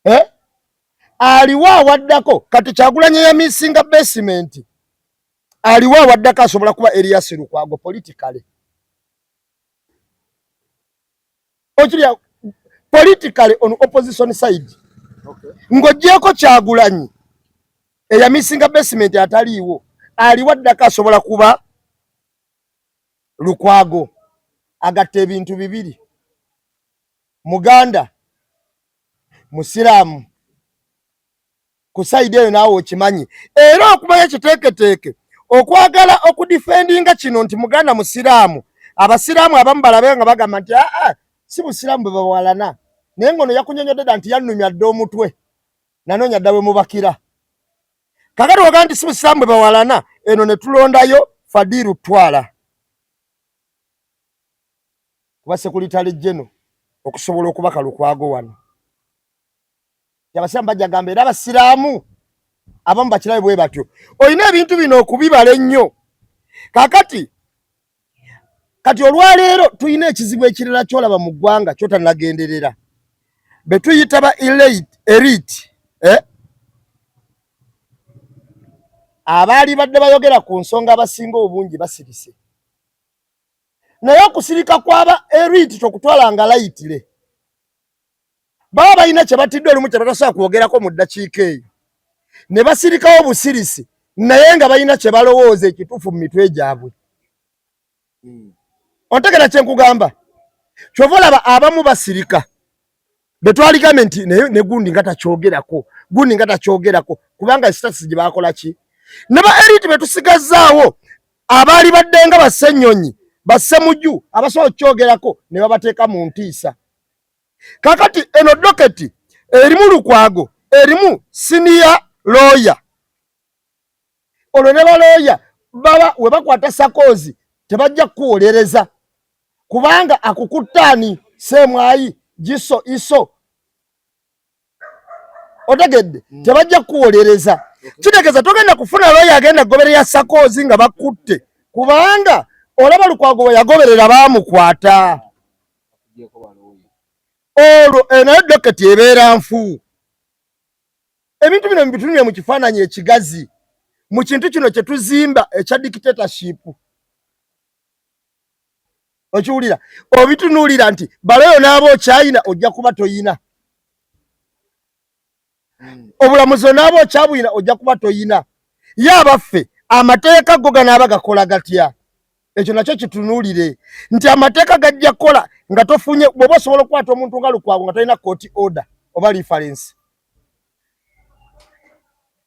eh? Aliwo awaddako kati Kyagulanyi yamissinga basement, aliwo awaddako asobola kuba Erias Lukwago politically? Okirya politically on opposition side, ng'oggyeko Kyagulanyi eyamissinga basement ataliiwo, aliwo addako asobola kuba Lukwago? Agatta ebintu bibiri: Muganda, Musiraamu. Ku side eyo naawe okimanyi, era okumanya kiteeketeeke okwagala okudefendinga kino nti Muganda, Musiraamu, abasiraamu abamu balabe nga bagamba nti aa, si busiraamu bwe bawalana, naye ngono yakunyonyodde dda nti yannumya dda omutwe, nanoonya dda bwe mubakira. Kakati wagamba nti si busiraamu bwe bawalana, eno ne tulondayo Fadiru Twala kuba secretary general okusobola okubaka Lukwago wano. Abasiraamu bajja gamba, era abasiraamu abamu bakirabe bwe batyo. Olina ebintu bino okubibala ennyo. Kakati kati olwaleero tulina ekizibu ekirala kyolaba mu ggwanga kyotanagenderera, be tuyita ba elite, eh? Abaali badde bayogera ku nsonga abasinga obungi basirise. Naye okusirika kwaba elite tokutwala nga layitire, baba balina kye batidde olumu kye batasobola kwogerako mu ddakiika eyo ne basirikawo busirisi, naye nga balina kye balowooza ekituufu mu mitwe gyabwe. Ontegera kye nkugamba? Kyova olaba abamu basirika betwaligambe nti naye ne gundi nga takyogerako, gundi nga takyogerako, kubanga status gye bakola ki ne ba elite betusigazzaawo abaali badde nga bassenyonyi bassemuju abasobola okukyogerako ne babateeka mu ntiisa. Kakati eno docket erimu Lukwago, erimu senior lawyer, olwo ne balooya baba we bakwata sakoozi tebajja kukuwolereza kubanga akukuttaani seemwayi giso iso otegedde, tebajja kukuwolereza. Kitegeeza togenda kufuna looya agenda kugoberera sakoozi nga bakutte, kubanga olaba Lukwago we yagoberera baamukwata. Olwo naye docket ebeera nfu. Ebintu bino mubitunulire mu kifaananyi ekigazi mu kintu kino kye tuzimba ekya dictatorship. Okiwulira? Obitunuulira nti baloyo n'aba okyayina ojja kuba toyina, obulamuzi onaaba okyabuyina ojja kuba toyina. Ye abaffe amateeka go ganaaba gakola gatya? Ekyo nakyo kitunuulire nti amateeka gajja kukola nga tofunye, bw'oba osobola okukwata omuntu nga Lukwago nga tolina court order oba reference,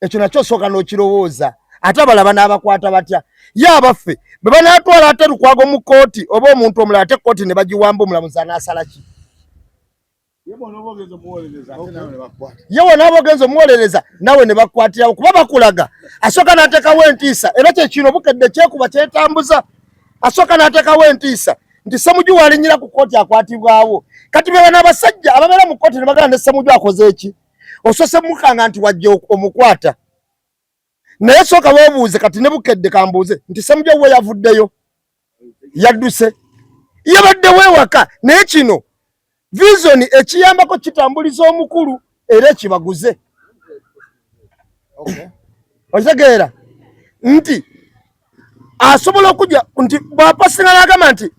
ekyo nakyo osooka n'okirowooza. Ate abalala banaabakwata batya? Ye abaffe bwe banaatwala ate Lukwago mu kkooti oba omuntu omulala, ate kkooti ne bagiwamba, omulamuzi anaasala ki? Ye bw'onaaba ogenza omuwolereza nawe ne bakukwatirawo, kuba bakulaga asooka n'ateekawo entiisa, era kye kino Bukedde kyekuba kyetambuza, asooka n'ateekawo entiisa nti Ssemuju w'alinnyira ku kkooti akwatibwawo. Kati be bano abasajja ababeera mu kkooti ne bagamba ne Ssemuju akoze eki, osoose mukanga nti wajja omukwata, naye sooka weebuuze. Kati ne Bukedde kambuuze nti Ssemuju we yavuddeyo yadduse, yabadde weewaka, naye kino Vision ekiyambako kitambuliza omukulu era ekibaguze. Okitegeera nti asobola okujja nti bw'apasinga n'agamba nti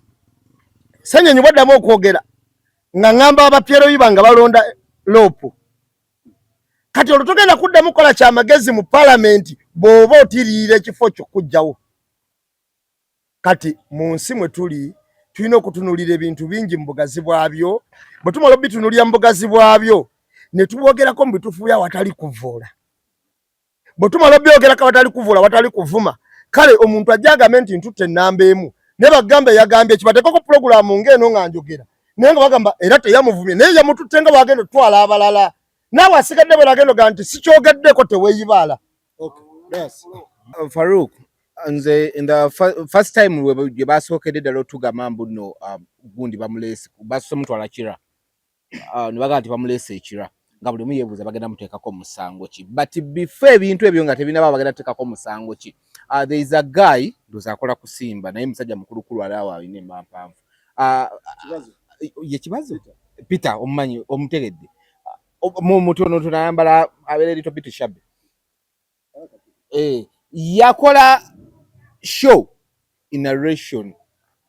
Ssenyonyi bwaddamu okwogera nga ŋŋamba abapyeroyi bange balonda loopu, kati olwo togenda kuddamu kukola kyamagezi mu palamenti bw'oba otiririra ekifo kyo kujjawo. Kati mu nsi mwe tuli tulina okutunuulira ebintu bingi mu bugazi bwabyo. Bwe tumala obitunuulira mu bugazi bwabyo ne tubwogerako mu bituufu bya watali kuvvoola. Bwe tumala obyogerako awatali kuvvoola, watali kuvuma, kale omuntu ajja agambe nti ntutte ennamba emu, naye bagambe yagambye kibateekeko pulogulaamu ng'eno nga njogera, naye nga bagamba era teyamuvumye, naye yamututte nga bw'agenda otutwala abalala, naawe asigadde bw'agenda ogamba nti sikyogeddeko teweeyibaala. Farouk, nze in the first time gye basookedde ddala otugamba mbu nno gundi bamuleese, basoose mutwala Kira, ne bagamba nti bamuleese ekira, nga buli omu yeebuuza bagenda muteekako musango ki. But before ebintu ebyo nga tebinaba bagenda tuteekako musango ki, there is a guy ndowooza akola kusimba, naye musajja mukulukulu ali awo alina emba mpanvu, ye Kibazo Peter, omumanyi omutegedde, mutonotono ayambala abeera little bit shabby, yakola show in narration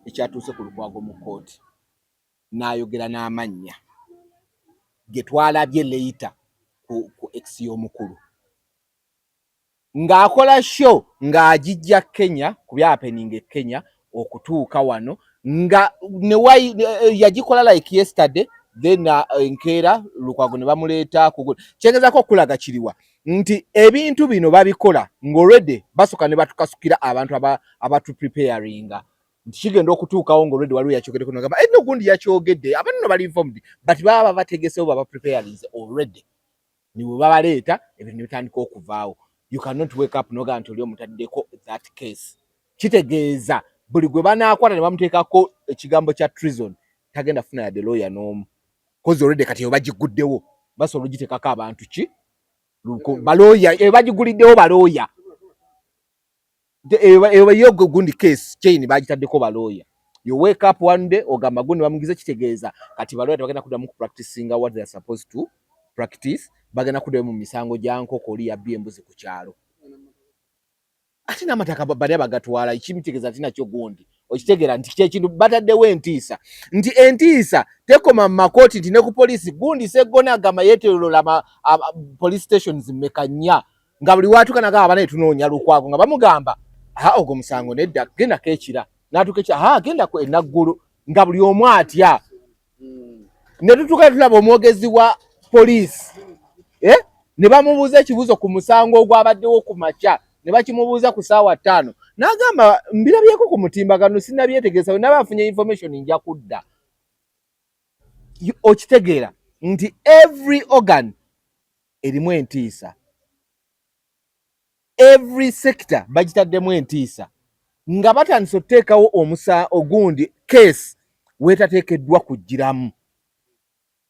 ekyatuuse ku Lukwago mu kkooti, n'ayogera n'amannya ge twalabye later ku ex y'omukulu ng'akola show ng'agijja Kenya ku byahappening e Kenya okutuuka wano, nga ne yagikola like yesterday, then enkeera Lukwago ne bamuleeta. Kyengezaako okulaga kiriwa nti ebintu bino babikola ng'already basooka ne batukasukira abantu abatupreparinga nti kigenda okutuukawo ng'already waliwo yakyogeddeko, nagamba eno gundi yakyogedde, abantu no bali informed, but baba bategesewo, baba preparinze already, ni bwe babaleeta ebintu ne bitandika okuvaawo. You cannot wake up nogamba nti oli omutaddeko that case. Kitegeeza buli gwe banaakwata ne bamuteekako ekigambo kya treason tagenda funa yadde lawyer n'omu, 'cause already kati eyo bagiguddewo, basobola ogiteekako abantu ki balooya, eyo bagiguliddewo balooya, eyo yo gundi case chain bagitaddeko balooya. You wake up one day ogamba gundi bamugize, kitegeeza kati balooya tebagenda kuddamu ku practicinga what they are supposed to practice, bagenda kuddayo mu misango gya nkoko, oli yabbye embuzi ku kyalo, ate n'amataka bali abagatwala, ekimitegeeza nti nakyo gundi Okitegeera nti kyekintu bataddewo entiisa, nti entiisa tekoma mu makooti, nti ne ku poliisi. Gundi Seggona agamba yeetolola police stations mmeka? Nnya. Nga buli watuuka nagamba, "Banaye, tunoonya Lukwago," nga bamugamba, "Ha, ogwo musango nedda, gendako ekira." N'atuuka ekira, "Ha, gendako enaggulu," nga buli omu atya. Ne tutuuka tulaba omwogezi wa poliisi, eh? Ne bamubuuza ekibuuzo ku musango ogwabaddewo ku makya, ne bakimubuuza ku ssaawa 5, n'agamba, "Mbirabyeko ku mutimbagano, sinnabyetegereza, bwe naba afunye information nja kudda." Okitegeera nti every organ erimu entiisa, every sector bagitaddemu entiisa, nga batandise okuteekawo omusa ogundi case weetateekeddwa kugiramu.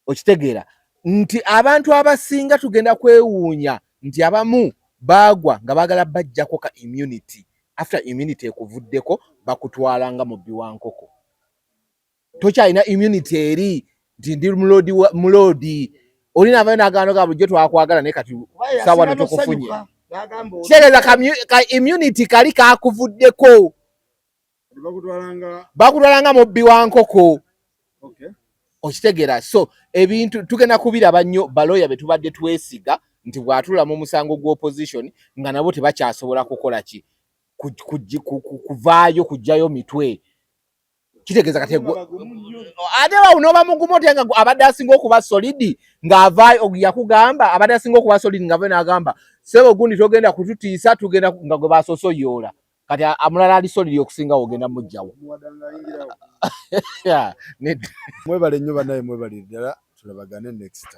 Okitegeera nti abantu abasinga tugenda kwewuunya nti abamu baagwa nga baagala bajjako ka immunity. After immunity ekuvuddeko, bakutwala nga mubbi wa nkoko. Tokyalina immunity eri nti ndi muloodi, muloodi olina avayo n'agaano ga bulijjo, twakwagala, naye kati saawa no tukufunye. Kitegeeza ka immunity kali kakuvuddeko, bakutwala nga mubbi wa nkoko. Okitegeera? So ebintu tugenda kubiraba nnyo. Baloya be tubadde twesiga nti bw'atula mu musango gw'opposition, nga nabo tebakyasobola kukola ki? Kuvaayo kuggyayo mitwe. Kitegeeza kati ate awo n'oba mugumu otya nga abadde asinga okuba solid ng'avaayo yakugamba, abadde asinga okuba solid ng'avaayo n'agamba, "Ssebo gundi, togenda kututiisa, tugenda," nga gwe basoose oyoola. Kati amulala ali solid okusinga ogenda muggyawo. Mwebale nnyo bannaye, mwebale ddala, tulabagane next time.